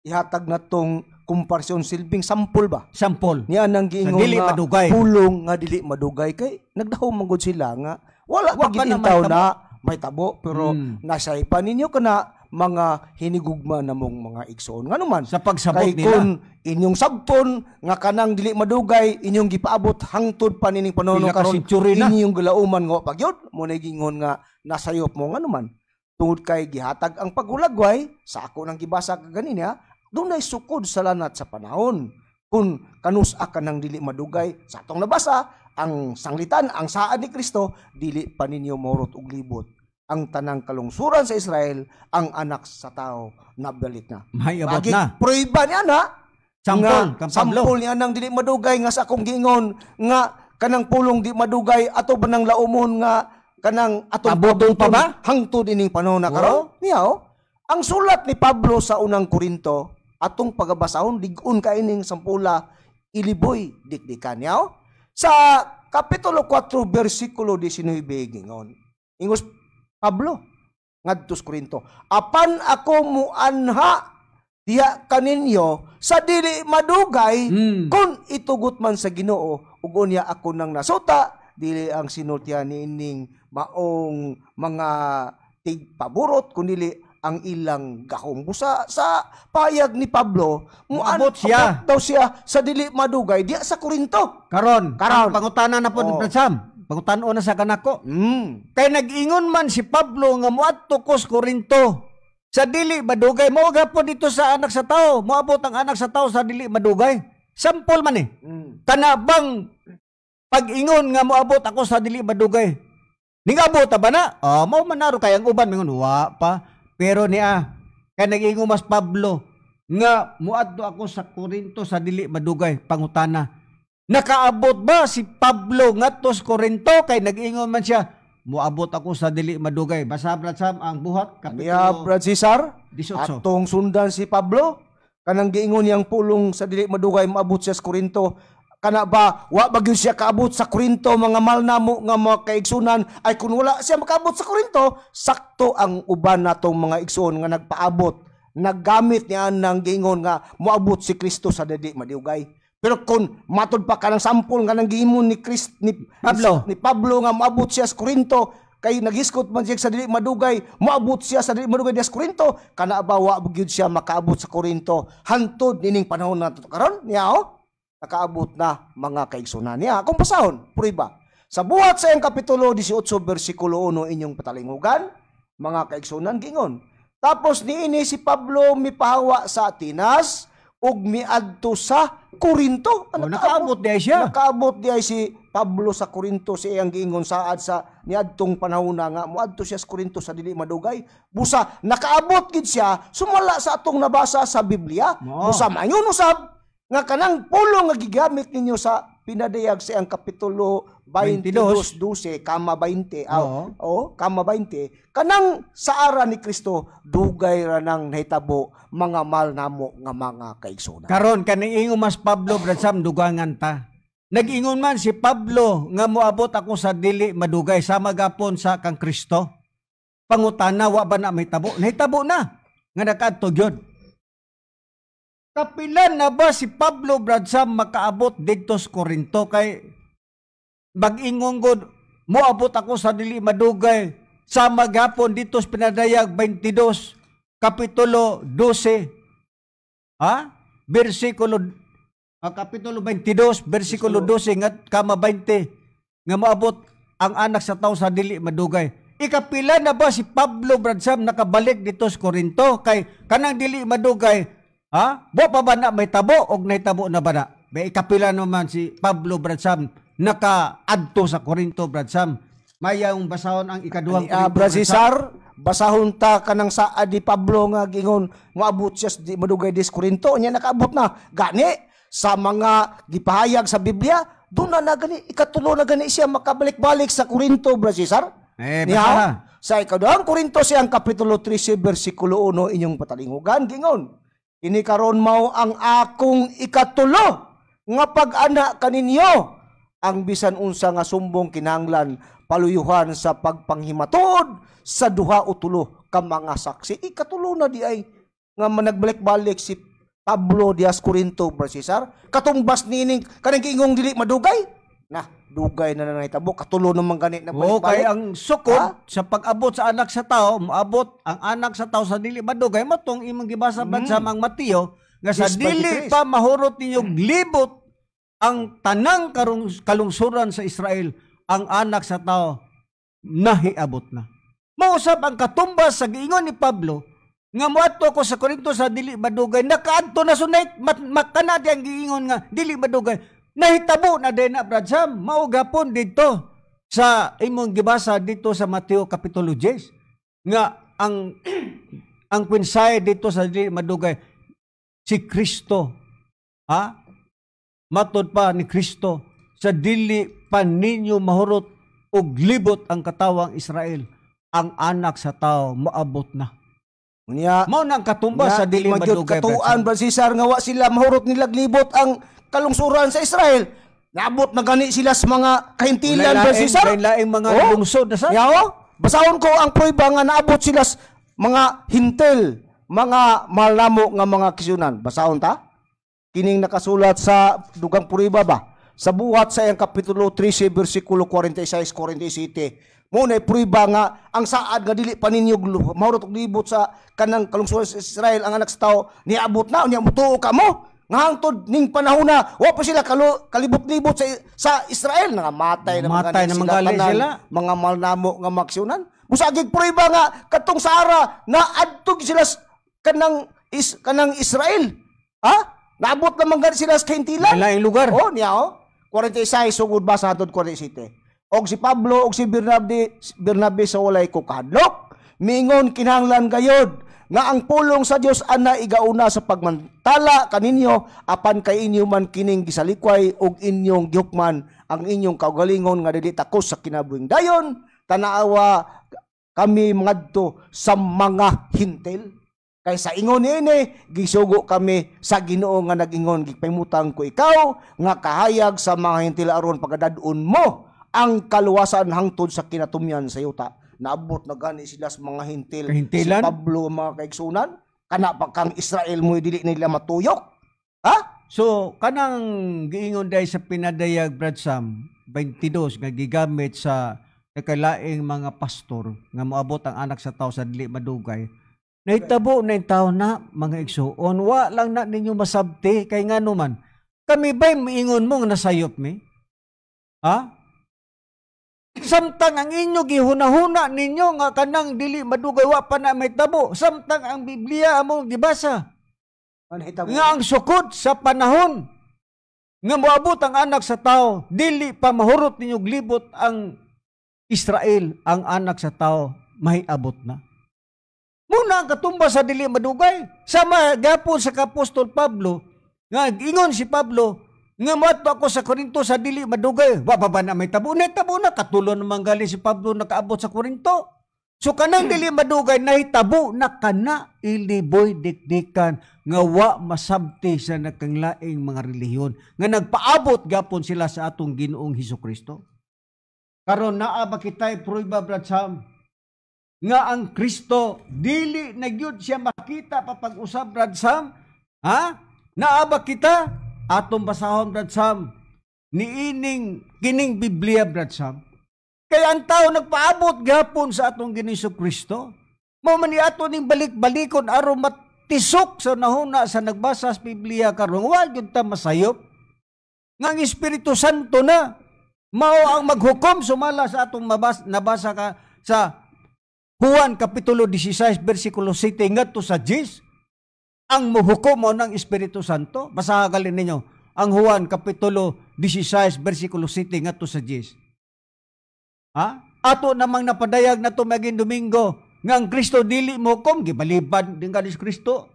ihatag natong komparasyon, silbing sampol ba? Sampol. Niya nang giingon Sa dili nga madugay. Pulong nga dili madugay kay nagdahom man gud sila nga wala Wa pa pa gid na intaw may na may tabo, pero nasaypan ninyo kana mga hinigugma namong mga igsoon. Ngano man? Sa pagsabot Kay nila. kung inyong sabton nga kanang dili madugay inyong gipaabot hangtod pa nining panahon Pila ka karon century na. inyong gilauman nga wa pa gyud mo na gingon nga nasayop mo. Ngano man? Tungod kay gihatag ang paghulagway sa ako nang gibasa kaganina, dunay sukod sa lanat sa panahon kung kanus-a ka nang dili madugay. Sa atong nabasa ang sanglitan, ang saad ni Kristo, "Dili pa ninyo mahurot og libot ang tanang kalungsuran sa Israel, ang Anak sa Tao nabalik na." May abot Agi, na. Pruiba niya na. Sampol, Nga, kang Pablo. Sampol niya nang dili madugay nga sa akong giingon nga kanang pulong di madugay ato ba nang laumon nga kanang atong Abuton pa ba? hangtod ining panahon na karon? Niya oh. Ang sulat ni Pablo sa Unang Korinto, atong pagabasahon, dig-on ka ining sampula, iliboy dikdikan niya oh. Sa kapitulo 4 bersikulo 19 gingon. Ingos Pablo ngadto sa Korinto, "Apan ako muanha diha kaninyo sa dili madugay kung itugot man sa Ginoo, ug unya ako nang nasuta dili ang sinultihan niining maong mga tigpaburot kundili ang ilang gahom." Busa sa payag ni Pablo, Moabot siya. Moabot daw siya sa dili madugay diha sa Korinto. Karon, Karon. ang pangutana na po, Oo. Brad Sam. Pangutana na sa kanako. Kay nag-ingon man si Pablo nga moadto ko sa Korinto sa dili madugay. Mao gapon dito sa Anak sa Tao. Moabot ang Anak sa Tao sa dili madugay. Sampol man eh. Kana bang pag-ingon nga moabot ako sa dili madugay? Ningabot ta ba na? Ah, mao man naro kay ang uban mingon wa pa. Pero niya kay nag-ingon mas Pablo nga moadto ako sa Korinto sa dili madugay, pangutana. Nakaabot ba si Pablo ngadto sa Korinto kay nag-ingon man siya moabot ako sa dili madugay? Basa, Brad Sam, ang Buhat Niya, kapitulo Brad Cesar, 18. atong sundan si Pablo kanang giingon niyang pulong sa dili madugay maabot siya sa Korinto. Kana ba wa ba gyud siya kaabot sa Korinto, mga mahal namo nga mga kaigsunan? Ay kun wala siya makaabot sa Korinto, sakto ang uban natong mga igsuon nga nagpaabot, naggamit niya ng giingon nga moabot si Kristo sa dili madugay. Pero kung matod pa kanang sampol nga nang giimon ni Christ ni Pablo. Ni Pablo nga moabot siya sa Korinto kay naghiskot man siya sa dili madugay, moabot siya sa dili madugay diha sa Korinto, kana ba wa gyud siya makaabot sa Korinto hantod nining panahon nato karon? Niya oh, nakaabot na, mga kaigsunan. Niya akong pasahon prueba sa Buhat sa iyang kapitulo 18 bersikulo 1, inyong patalingugan, mga kaigsunan. Gingon, "Tapos niini si Pablo mipahawa sa Atenas ug miadto sa Korinto." Oh, nakaabot diay siya. Nakaabot diay si Pablo sa Korinto sa iyang giingon saad sa niadtong panahon na nga moadto siya sa Korinto sa dili madugay. Busa nakaabot gid siya sumala sa atong nabasa sa Biblia. Oo. Busa mayon usab nga kanang pulong nga gigamit ninyo sa Pinadayag sa iyang kapitulo 22 12 kama 20, aw, oh, kama 20, kanang saara ni Kristo dugay ra nang nahitabo, mga mahal namo nga mga kaigsuonan. Karon kani ingon mas Pablo, Brad Sam, dugangan ta. Nag-ingon man si Pablo nga moabot ako sa dili madugay sama gapon sa kang Kristo. Pangutana, wa ba na may tabo? Nahitabo na nga nakaadto gyud. Kapilan na ba si Pablo, Brad Sam, makaabot didto sa Korinto kay mag-ingon gud moabot ako sa dili madugay sama gapon dito sa Pinadayag 22 kapitulo 12, ha, bersikulo Ang Kapitulo 22 bersikulo 12 nga kama 20 nga moabot ang anak sa tao sa dili madugay. Ikapila na ba si Pablo, Brad Sam, nakabalik dito sa Korinto kay kanang dili madugay, ha? Wa pa ba na mahitabo og nahitabo na ba na? May ikapila naman si Pablo, Brad Sam, nakaadto sa Korinto, Brad Sam. Mayang basahon ang ikaduhang Korinto, Brad Brad Sam. Cesar, basahon ta kanang saad ni Pablo nga gingon moabot siya sa di madugay dis Korinto, nya nakaabot na. Gani sa mga gipahayag sa Biblia, doon na na gani ikatulo na gani siya makabalik-balik sa Korinto, Brad Cesar. Eh, Niya, basaha. sa ikaduhang Korinto siyang Kapitulo 13 bersikulo 1, inyong patalinghugan gingon. "Ini karon mao ang akong ikatulo nga pag-ana kaninyo. Ang bisan unsa nga sumbong kinahanglan paluyuhan sa pagpanghimatuod sa duha o tulo ka mga saksi." Ikatulo na di ay nga managbalik-balik si Pablo dias Corinto, Brad Cesar. Katumbas nining kanang giingong dili madugay. Na, dugay na na nahitabo. Katulo naman gani na Oo, kay balik-balik. ang sukod Ha? sa pag-abot sa anak sa tao, moabot ang anak sa tao sa dili madugay, matong imong gibasa, Brad Sam, ang Mateo nga sa 10:23. dili pa mahurot ninyong libot ang tanang kalungsuran sa Israel, ang anak sa tao nahiabot na. Mausap ang katumbas sa giingon ni Pablo nga moadto ko sa Korinto sa dili madugay, nakaadto na sunay makana di ang giingon nga dili madugay, nahitabo na din na, Brad Sam. Mao gapon didto sa imong gibasa dito sa Mateo kapitulo 10 nga ang ang mensahe dito sa dili madugay si Kristo, ha, matod pa ni Kristo, sa dili pa ninyo mahurot og libot ang katawang Israel, ang anak sa tao moabot na. Unya, Mao na ang katumbas sa dili di man gyud madugay, katuan, Brad Brad Cesar, nga wa sila mahurot nilag libot ang kalungsuran sa Israel. Naabot na gani sila sa mga kahintilan, Brad Cesar. Lain mga Oh. lungsod na sa. Yaw, basahon ko ang prueba nga naabot sila sa mga hintel, mga malamo nga mga kisunan. Basahon ta? Kining nakasulat sa dugang prueba ba? Sa Buhat sa iyang Kapitulo 13 bersikulo 46 47. Mo na prueba nga ang saad nga dili pa ninyo mahurot og libot sa kanang kalungsuran sa Israel ang anak sa tao niabot na. Unya mutuo ka mo nga hangtod ning panahon na wa pa sila kalibot-libot sa Israel, nangamatay na Matay mga na sila manggali tanan, sila. mga malnamo nga maksyonan. Busagig prueba nga katong Sara na adto sila kanang Israel. Ha? Naabot naman gani sila sa kahintilan. Laing lugar. Oh, niya oh. 46 sugod ba sa hatod 47. Og si Pablo og si Bernabe, Bernabe sa walay ko kahadlok, miingon, "Kinahanglan gayod nga ang pulong sa Dios ana igauna sa pagmantala kaninyo, apan kay inyo man kining gisalikway og inyong gihukman ang inyong kaugalingon nga dili takos sa kinabuhing dayon. Tanaawa kami mangadto sa mga hintil. Kay sa ingon niini, gisugo kami sa Ginoo nga nag-ingon, 'Gipahimutang ko ikaw nga kahayag sa mga hintil aron pagadad-on mo ang kaluwasan hangtod sa kinatumyan sa yuta.'" Naabot na gani sila sa mga hintil. Kahintilan? Si Pablo, mga kaigsunan, kana pa kang Israel mo dili nila matuyok. Ha? So, kanang giingon dahil sa pinadayag, Brad Sam, 22 nga gigamit sa nakalaing mga pastor nga moabot ang anak sa tao sa dili madugay. Nahitabo na yung tao na, mga igsuon, wa lang na ninyo masabti kay ngano man. Kami ba'y miingon mo nga nasayop mi? Ha? Samtang ang inyo gihunahuna ninyo nga kanang dili madugay wa pa na may tabo. Samtang ang Biblia among gibasa Ano hitabo? nga ang sukod sa panahon nga moabot ang anak sa tao, dili pa mahurot ninyong libot ang Israel, ang anak sa tao mahiabot na. Muna ang katumba sa dili madugay. Sama gapon sa Apostol Pablo, nga ingon si Pablo, nga moadto ako sa Korinto sa dili madugay. Wa pa ba na may tabo? Na tabo na, katulo naman gali si Pablo nakaabot sa Korinto. So kanang dili madugay nahitabo na kana iliboy dikdikan nga wa masabti sa nakanglaing mga relihiyon nga nagpaabot gapon sila sa atong Ginoong Hesus Kristo. Karon naa ba kitay prueba, Brad Sam, nga ang Kristo dili na gyud siya makita pa pag-usab, Brad Sam? Ha? Naa ba kita? Atong basahon, Brad Sam, niining kining Biblia, Brad Sam. Kaya ang tao nagpaabot gapon sa atong Ginoong Kristo. Mao man ni ato ning balik-balikon aron matisok sa nahuna sa nagbasa sa Biblia karon. Wa gyud ta masayop. Nga ang Espiritu Santo na mao ang maghukom sumala sa atong nabasa ka sa Juan Kapitulo 16 versikulo 7 ngadto sa 10. Ang mohukom mao ng Espiritu Santo. Basaha gali ninyo ang Juan Kapitulo 16 versikulo 7 ngadto sa 10. Ha? Ato namang napadayag na ito maging Domingo nga ang Kristo dili mohukom, gibalibad din gali si Kristo.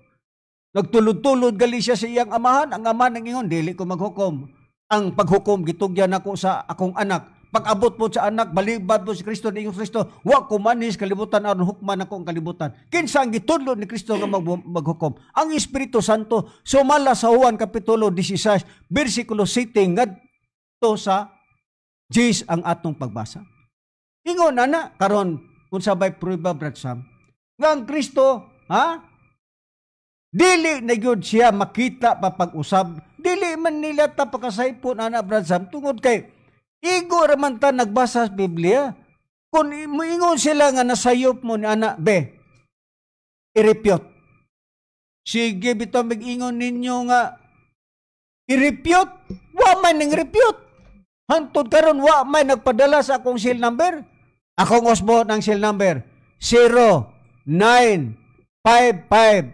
Nagtulod-tulod gali siya sa iyang amahan. Ang amahan nang ingon, dili ko maghukom. Ang paghukom gitugyan ako sa akong anak. Pag-abot po sa anak, balibad po si Kristo, niingon si Kristo, wa ko manis kalibutan aron hukman ako ang kalibutan. Kinsa ang gitudlo ni Kristo nga maghukom? Ang Espiritu Santo sumala sa Juan Kapitulo 16 versikulo 7 ngadto sa 10 ang atong pagbasa. Ingon ana karon unsa bay prueba, Brad Sam, nga ang Kristo, ha, dili na gyud siya makita pa pag-usab, dili man nila ta pakasaypon ana, Brad Sam, tungod kay igo ra man ta nagbasa sa Biblia. Kung moingon sila nga nasayop mo ni ana be, i-refute. Sige bitaw mig-ingon ninyo nga i-refute, wa man ning refute. Hantod karon wa may nagpadala sa akong cell number. Akong usbon ang cell number 0955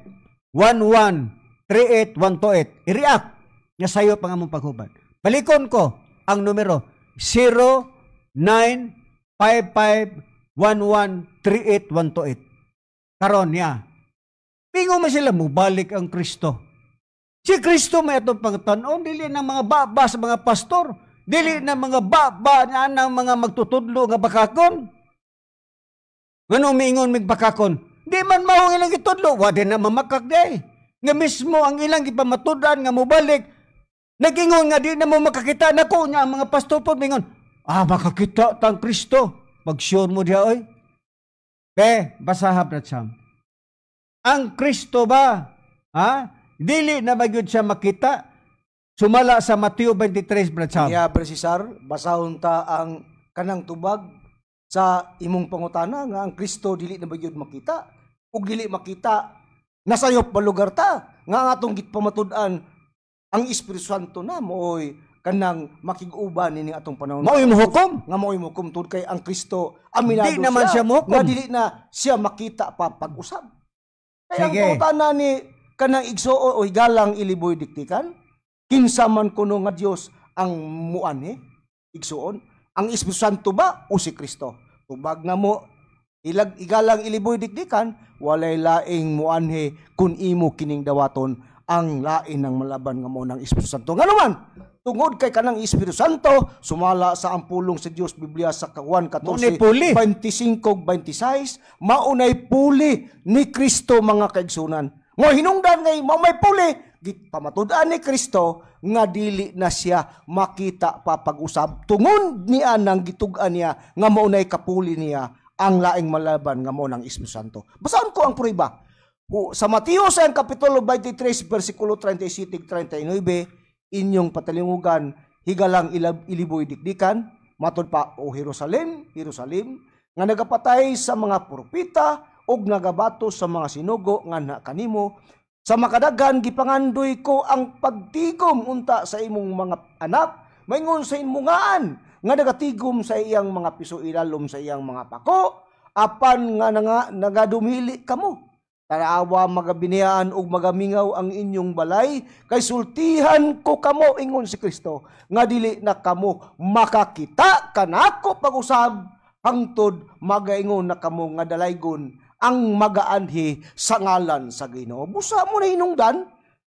1138128. I-react nga sayop ang among paghubad. Balikon ko ang numero 0955 1138128. Karon niya. Pingo man sila mubalik ang Kristo. Si Kristo may atong pangtan-on, dili ng mga baba sa mga pastor, dili na mga baba na ng mga magtutudlo nga bakakon. Ngano miingon mig bakakon? Di man mao ang ilang gitudlo, wa din na mamakak day. Nga mismo ang ilang gipamatud-an nga mobalik, nag-ingon nga di na mo makakita nako niya ang mga pastor po mingon, makakita tang Kristo. Pag-sure mo diha oy. Be, basaha, Brad Sam. Ang Kristo ba? Ha? Dili na ba gyud siya makita? Sumala sa Mateo 23, Brad Sam. Niya, Brad Cesar, basahon ta ang kanang tubag sa imong pangutana nga ang Kristo dili na ba gyud makita? Ug dili makita, nasayop ba lugar ta? Nga ang atong gipamatud-an ang Espiritu Santo na mooy kanang makig-uban nining atong panahon. Mao'y mohukom. Nga mao'y mohukom tungod kay ang Kristo aminado Di naman siya mohukom. Nga dili na siya makita pa pag-usab. Kaya ang Sige. pangutana ni kanang igsuo o higalang iliboy dikdikan, kinsa man kuno nga Dios ang muanhi igsuon, ang Espiritu Santo ba o si Kristo? Tubag na mo ilag igalang iliboy dikdikan, walay laing muanhi kun imo kining dawaton ang lain ng malaban nga mo ng Espiritu Santo. Ngano man, tungod kay kanang Espiritu Santo sumala sa ang pulong sa Dios Biblia sa Juan 14 Maunay puli. 25 26, maunay puli ni Kristo, mga kaigsunan. Nga hinungdan ngay mao may puli, gipamatud-an ni Kristo nga dili na siya makita pa pag-usab tungod niya nang gitug-an niya nga maunay kapuli niya ang laing malaban nga mao ng Espiritu Santo. Basahon ko ang prueba. Sa Mateo sa Kapitulo 23 versikulo 37 39, inyong patalingugan higalang iliboy dikdikan, matod pa, "O Jerusalem, Jerusalem, nga nagapatay sa mga propeta ug nagabato sa mga sinugo nga kanimo, sa makadaghan gipangandoy ko ang pagtigom unta sa imong mga anak maingon sa imungaan nga nagatigom sa iyang mga piso ilalom sa iyang mga pako, apan nga nagadumili kamo. Tanawa, magabiniyaan ug magamingaw ang inyong balay, kay sultihan ko kamo," ingon si Kristo, "nga dili na kamo makakita kanako pag-usab hangtod magaingon na kamo nga dalaygon ang magaanhi sa ngalan sa Ginoo." Busa mo na hinungdan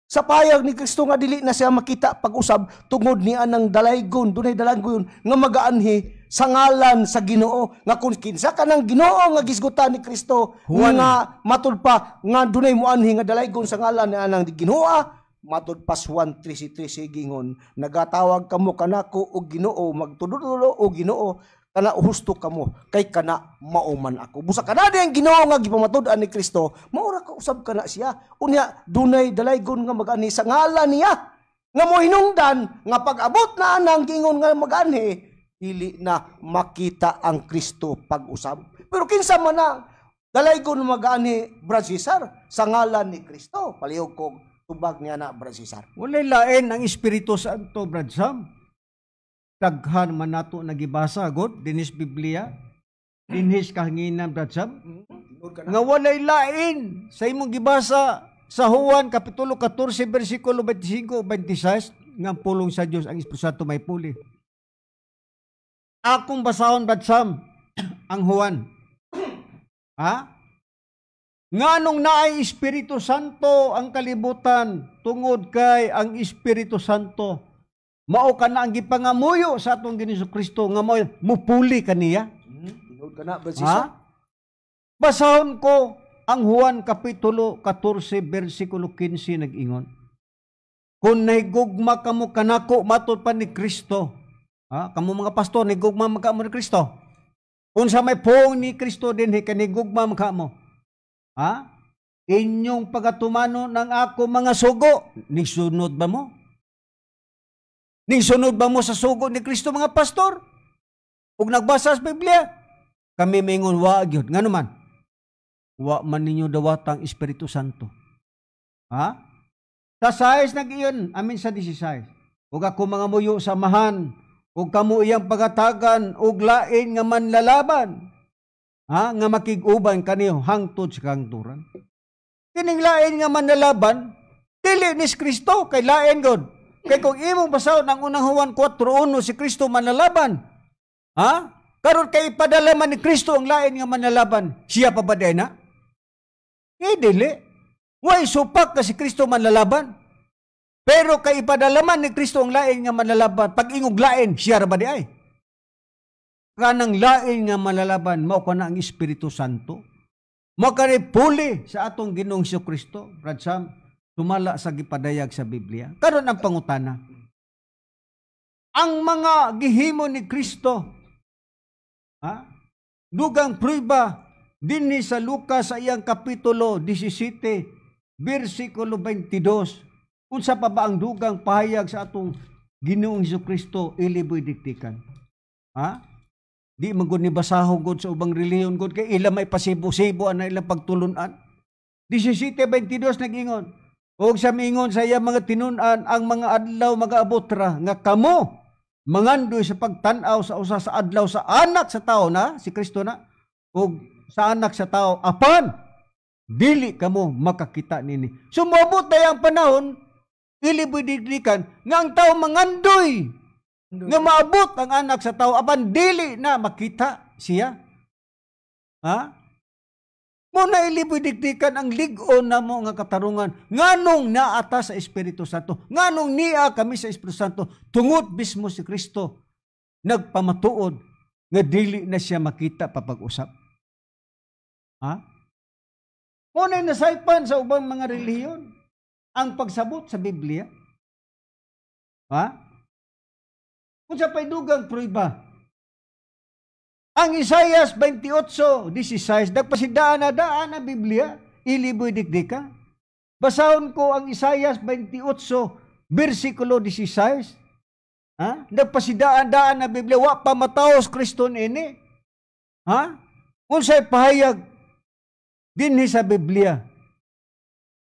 sa payag ni Kristo nga dili na siya makita pag-usab tungod ni anang dalaygon, dunay dalaygon nga magaanhi sa ngalan sa Ginoo, nga kung kinsa kanang Ginoo nga gisgutan ni Kristo Juan. Nga matud pa nga dunay moanhi nga dalaygon sa ngalan ni anang Ginoo. Matud pa Juan 13:13 gingon, "Nagatawag kamo kanako og Ginoo, magtudulo og Ginoo, kana husto kamo kay kana mao man ako." Busa kana ang Ginoo nga gipamatud-an ni Kristo, mao ra ka usab kana siya. Unya dunay dalaygon nga mag-anhi sa ngalan niya nga mohinungdan nga pag-abot na anang gingon nga mag-anhi, dili na makita ang Kristo pag-usab. Pero kinsa man na dalaygon mag-anhi, Brad Cesar, sa ngalan ni Kristo? Palihog ko Tubag niya na, Brad Cesar. Walay lain ang Espiritu Santo, Brad Sam. Daghan man nato nagibasa god dinhis Biblia, dinhis kahanginan, Brad Sam. Tinuod ka na. Nga walay lain sa imong gibasa sa Juan kapitulo 14 bersikulo 25 26 nga ang pulong sa Dios ang Espiritu Santo may puli. Akong basahon, Brad Sam, ang Juan. Ha? Nganong naay Espiritu Santo ang kalibutan? Tungod kay ang Espiritu Santo mao kana ang gipangamuyo sa atong Ginoong Kristo nga mao mupuli kaniya. Tinuod ka na, Brad Cesar. Ha? Basahon ko ang Juan kapitulo 14 bersikulo 15, nag-ingon. Kung nahigugma kamo kanako, matod pa ni Kristo. Ha? Kamo mga pastor, nahigugma man kamo ni Kristo. Unsa may puong ni Kristo dinhi, kanigugma man kamo. Ha? Inyong pagatumano ng ako mga sugo. Nisunod ba mo? Nisunod ba mo sa sugo ni Kristo, mga pastor? Ug nagbasa sa Biblia? Kami maingon wa gyud. Ngano man? Wa man ninyo dawatang Espiritu Santo. Ha? Sa 6 nag-iyon, amin sa 16. Ug ako mga muyo sa Amahan, ug kamo iyang pagatagan, ug lain nga manlalaban. Ha? Nga makig-uban kaniyo hangtod sa kahangturan. Kining lain nga manlalaban, dili ni Kristo, kay lain god. Kay kung imong basahon ang unang Juan 4:1, si Kristo manlalaban. Ha? Karon kay ipadala man ni Kristo ang lain nga manlalaban, siya pa ba na? Eh, dili. Way supak ka si Kristo manlalaban. Pero kay ipadala man ni Kristo ang lain nga manlalaban, pag ingog lain, siya ra ba di ay? Kanang lain nga manlalaban, mao kana ang Espiritu Santo. Mao kani puli sa atong Ginoong Kristo, Brad Sam, sumala sa gipadayag sa Biblia. Karon ang pangutana. Ang mga gihimo ni Kristo, ha? Dugang prueba dinhi sa Lucas sa iyang kapitulo 17, bersikulo 22. Unsa pa ba ang dugang pahayag sa atong Ginoong Kristo iliboy diktikan? Ha? Di man gud ni basaho gud sa ubang relihiyon gud kay ila may pasibo-sibo ana ilang pagtulunan. 17:22 nag-ingon. Og sa miingon sa iya mga tinun-an, ang mga adlaw magaabot ra nga kamo mangandoy sa pagtan-aw sa usa sa adlaw sa anak sa tao na si Kristo na og sa anak sa tao apan dili kamo makakita nini. Sumobot na ang panahon iliboy dikdikan nga ang tao mangandoy nga maabot ang anak sa tao apan dili na makita siya. Ha? Muna iliboy dikdikan ang lig-on namo nga katarungan nganong naata sa Espiritu Santo, nganong niya kami sa Espiritu Santo, tungod mismo si Kristo nagpamatuod nga dili na siya makita papag-usap. Ha? Muna nasaypan sa ubang mga relihiyon ang pagsabot sa Biblia. Ha? Kung sa paydugang prueba, ang Isaias 28:16, nagpasidaan na daan ang Biblia, iliboy dikdika. Basahon ko ang Isaias 28, versikulo 16. Ha? Nagpasidaan daan ang Biblia, wa pa mataos Kristo ini. Ha? Unsay pahayag dinhi sa Biblia?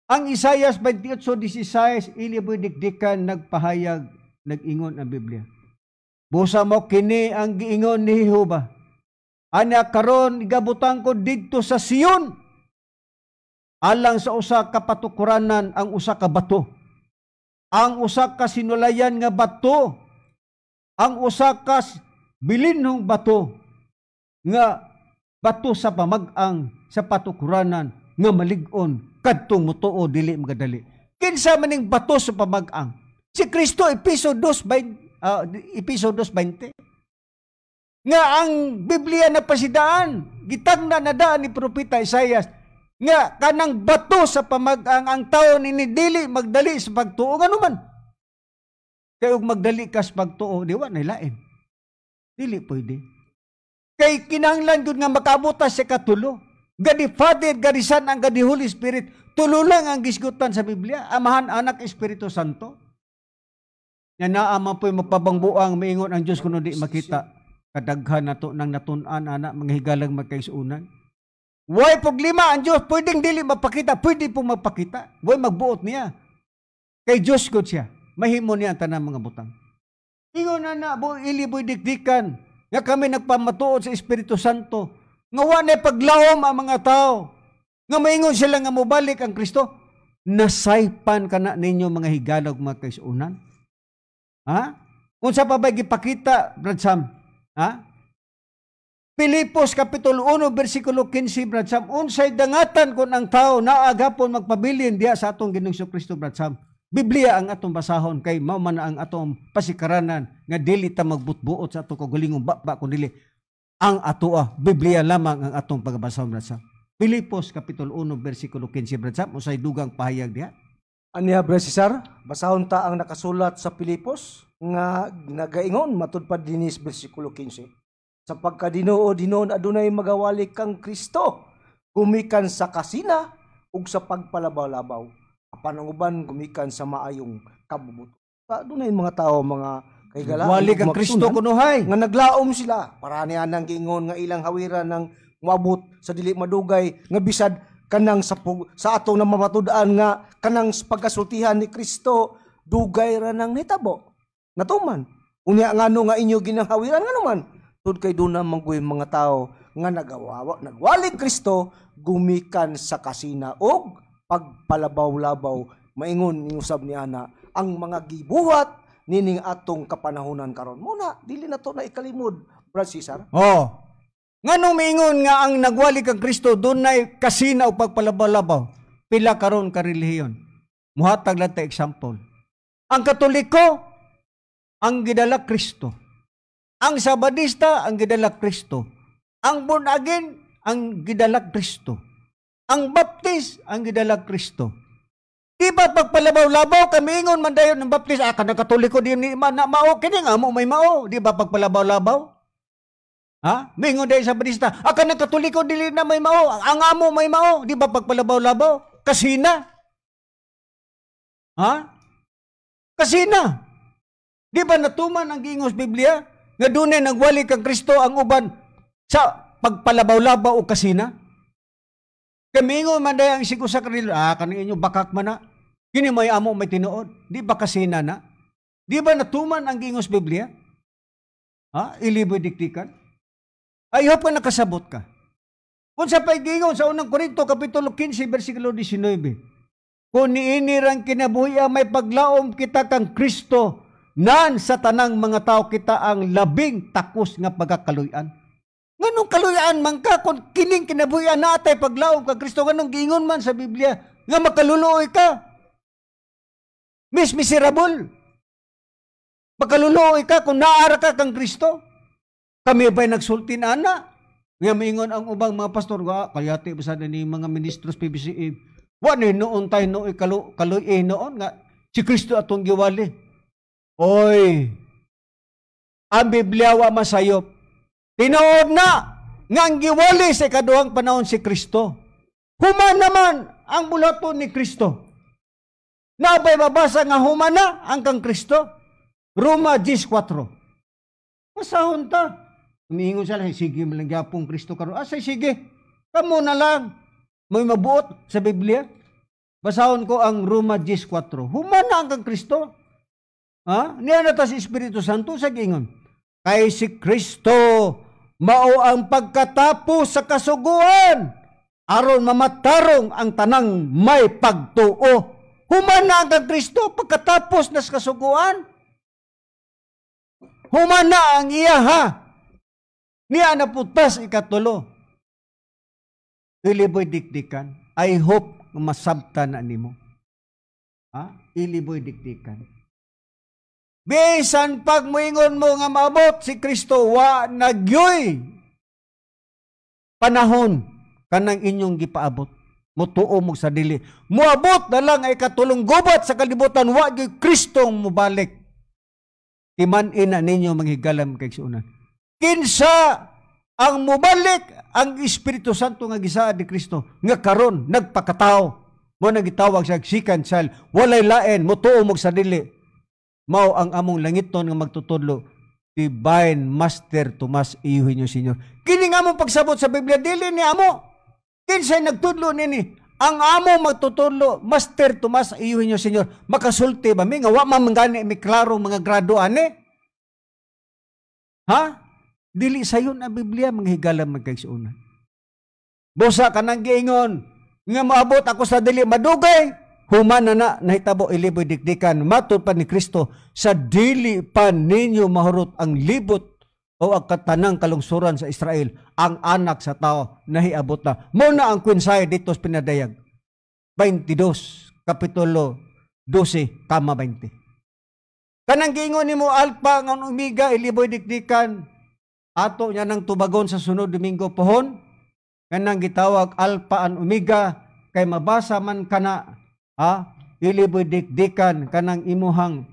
Ang Isaias 28:16, iliboy dikdikan, nagpahayag, nag-ingon ang Biblia. Busa mo kini ang giingon ni Jehova. Anya karon igabutang ko didto sa Sion alang sa usa ka patukuranan ang usa ka bato. Ang usa ka sinulayan nga bato, ang usa ka bilinhong bato nga bato sa pamag-ang sa patukuranan nga malig-on kadtong motuo dili magadali. Kinsa maning bato sa pamag-ang? Si Kristo, Episo 2:20. 2:20. Nga ang Biblia na pasidaan, gitagna na daan ni Propeta Isaias, nga kanang bato sa pamag-ang ang tao nini dili magdali sa pagtuo. Ngano man? Kay og magdali ka sa pagtuo, di wa nay lain. Dili pwede. Kay kinahanglan gyud nga makaabot ta sa katulo. God the Father, God the Son, ang God the Holy Spirit. Tulo lang ang gisgutan sa Biblia. Amahan, Anak, Espiritu Santo. Nga naa man po'y mapabangbuang maingon ang Diyos kuno di makita. Kadaghan nato nang natun-an ana mga higalang magkaisunan. Way problema ang Diyos, pwedeng dili mapakita, pwede pong magpakita. Way magbuot niya. Kay Diyos gud siya. Mahimo niya ang tanang mga butang. Ingon na na, iliboy dikdikan, nga kami nagpamatuod sa Espiritu Santo, nga wa na paglaom ang mga tao, nga maingon sila nga mobalik ang Kristo. Nasaypan ka na ninyo mga higalog, mga kaisunan. Ha? Unsa pa ba gipakita, Brad Sam? Ha? Pilipos Kapitulo 1, versikulo 15, Brad Sam, unsay dangatan kung ang tao naagapon magpabilin diya sa atong Ginoong Kristo, Brad Sam? Biblia ang atong basahon kay mao man ang atong pasikaranan nga dili ta magbutbuot sa atong kaugalingong baba kun dili ang atoa Biblia lamang ang atong pagbasahon, Brad Sam. Pilipos Kapitulo 1 versikulo 15, Brad Sam, unsay dugang pahayag diha? Aniya, Brad Cesar, basahon ta ang nakasulat sa Pilipos nga nagaingon matud pa dinis bersikulo 15. Sa pagkadinuo dinon adunay magawali kang Kristo gumikan sa kasina ug sa pagpalabaw-labaw. Apan ang uban gumikan sa maayong kabubuto. Adunay mga tao, mga kahigalaan, Wali kang Kristo kunuhay nga naglaom sila para niya nang giingon nga ilang hawiran ng moabot sa dili madugay nga bisad kanang sa atong namamatud-an nga kanang pagkasultihan ni Kristo dugay ra nang nitabo natuman. Unya ngano nga inyo ginanghawiran ngano man tud kay duna mangguy mga tao nga nagawawa nagwali Kristo gumikan sa kasina og pagpalabaw-labaw. Maingon ni usab ni ana ang mga gibuhat nining atong kapanahonan karon. Muna dili na to na ikalimod, Brad Cesar. Oh. Nganong miingon nga ang nagwali kang Kristo dunay kasina o pagpalabaw-labaw? Pila karon ka relihiyon. Muhatag lang ta example. Ang Katoliko ang gidala Kristo. Ang Sabadista ang gidala Kristo. Ang born again ang gidala Kristo. Ang Baptist ang gidala Kristo. Di ba pagpalabaw-labaw kami ingon man dayon ng Baptist, ah, kanang Katoliko di ni man na mao kini nga mo may mao, di ba pagpalabaw-labaw? Ha? Mingon dayon sa Baptista, ah, kanang Katoliko dili na may mao, ang amo may mao, di ba pagpalabaw-labaw? Kasina. Ha? Kasina. Di ba natuman ang giingos Biblia nga dunay nagwali kang Kristo ang uban sa pagpalabaw-labaw o kasina? Kami ingon man dayon ang sigo sa kanila, ah, kaning inyo bakak man na. Kini may amo may tinuod. Di ba kasina na? Di ba natuman ang giingos Biblia? Ha? Iliboy dikdikan? I hope ka nakasabot ka. Kung sa pag-ingon sa unang Korinto, Kapitulo 15, versikulo 19, kung niinirang kinabuhi ang may paglaom kita kang Kristo, nan sa tanang mga tao kita ang labing takos nga pagkakaluyan. Nganong kaluyan man ka, kung kining kinabuhian na atay paglaom kang Kristo, nganong giingon man sa Biblia, nga makaluluoy ka. Miss miserable. Makaluluoy ka kung naara ka kang Kristo. Kami ba'y nagsulti na ana? Nga maingon ang ubang mga pastor, kayati ba sana ni mga ministros PBCA, wa ni noon tayo nooy kaluy noon nga si Kristo atong giwali. Oy, ang Biblia wa masayop. Tinuod na nga ang giwali sa ikaduhang panahon si Kristo. Human naman ang bulaton ni Kristo. Nabay mabasa nga human na ang kang Kristo. Roma 10:4. Masahon ta. Umiingon sila, sige malang gyapong Kristo karon. Ah, say, sige. Kamo na lang. May mabuot sa Biblia. Basahon ko ang Roma 10:4. Human na ang kang Kristo. Ha? Niya na ta si Espiritu Santo sa giingon. Kay si Kristo mao ang pagkatapos sa kasuguan aron mamatarong ang tanang may pagtuo. Human na ang kang Kristo pagkatapos na sa kasuguan. Human na ang iya ha. Niya naputas ikatulo. Iliboy dikdikan. I hope masabta na nimo. Ha? Iliboy dikdikan. Bisan pag moingon mo nga maabot si Kristo, wa nagyoy panahon kanang inyong gipaabot. Mutuo mo sa dili. Moabot na lang ay katulong gubat sa kalibutan, wa gyoy Kristong mobalik. Timan-in na ninyo manghigalam kay suunan. Kinsa ang mobalik ang Espiritu Santo nga gisaad ni Kristo nga karon nagpakatao. Mo nang gitawag siya second child, walay lain, mutuo mo sa dili. Mao ang among langiton nga magtutudlo, Divine Master Tomas Eugenio Senior. Kini nga among pagsabot sa Biblia dili ni amo. Kinsay nagtudlo nini? Ang amo magtutudlo, Master Tomas Eugenio Senior, makasulti ba mi nga wa man gani mi klaro mga grado ani? Ha? Dili sayon ang Biblia, mga higala, mga kaigsuonan. Busa kanang giingon nga moabot ako sa dili madugay, human na na nahitabo, iliboy dikdikan, matud pa ni Kristo, sa dili pa ninyo mahurot ang libot o ang katanang kalungsuran sa Israel, ang anak sa tao nahiabot na. Mao na ang kwensahe dito sa Pinadayag 22, Kapitulo 12, kama 20. Kanang giingon nimo Alpha nga Omega, iliboy dikdikan, ato niya nang tubagon sa sunod Domingo pohon. Kanang gitawag Alpha and Omega kay mabasa man kana, ha, iliboy dikdikan, kanang imuhang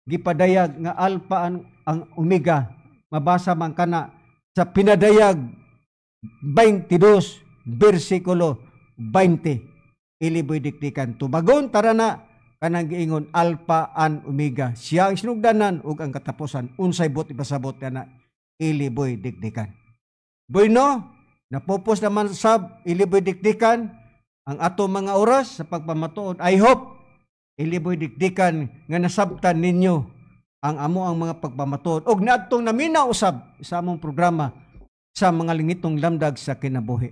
gipadayag nga Alpha ang Omega, mabasa man kana sa Pinadayag 22 bersikulo 20, iliboy dikdikan. Tubagon tara na kanang giingon Alpha and Omega, siya ang sinugdanan ug ang katapusan, unsay buot ipasabot kana iliboy dikdikan. Bueno, napupos naman sab, iliboy dikdikan, ang ato mga oras sa pagpamatuod. I hope, iliboy dikdikan, nga nasabtan ninyo ang amo ang mga pagpamatuod og naadtong naminaw usab sa among programa sa mga lingitong lamdag sa kinabuhi.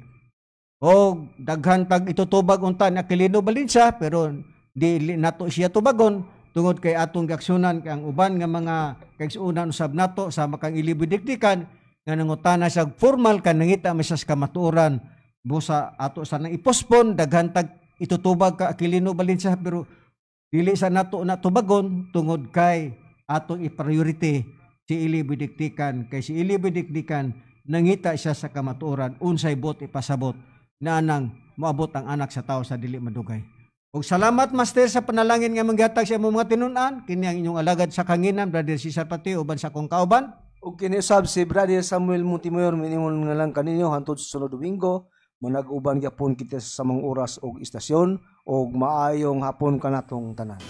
Og daghan tag itutubag unta ni Aquilino Valencia, pero di nato siya tubagon tungod kay atong giaksyonan kay ang uban nga mga kaigsuonan usab nato sa makang iliboy dikdikan nga nangutana sa formal kan nangita may sa kamatuoran, busa ato sa nang ipospon. Daghan tag itutubag ka Aquilino Valencia, pero dili sa nato na tubagon tungod kay atong i-priority si Iliboy Dikdikan, kay si Iliboy Dikdikan nangita siya sa kamatuoran unsay buot ipasabot na anang moabot ang anak sa tao sa dili madugay. Og salamat, Master, sa panalangin nga manggihatag sa imong mga tinun-an. Kini ang inyong alagad sa kanginan, Brother Cesar Patio, uban sa akong kauban. Ug kini usab si Brother Samuel Montemayor, miningon nga lang kaninyo hantod sa sunod Domingo, manag-uban gyapon kita sa samang oras og istasyon, og maayong hapon kanatong tanan.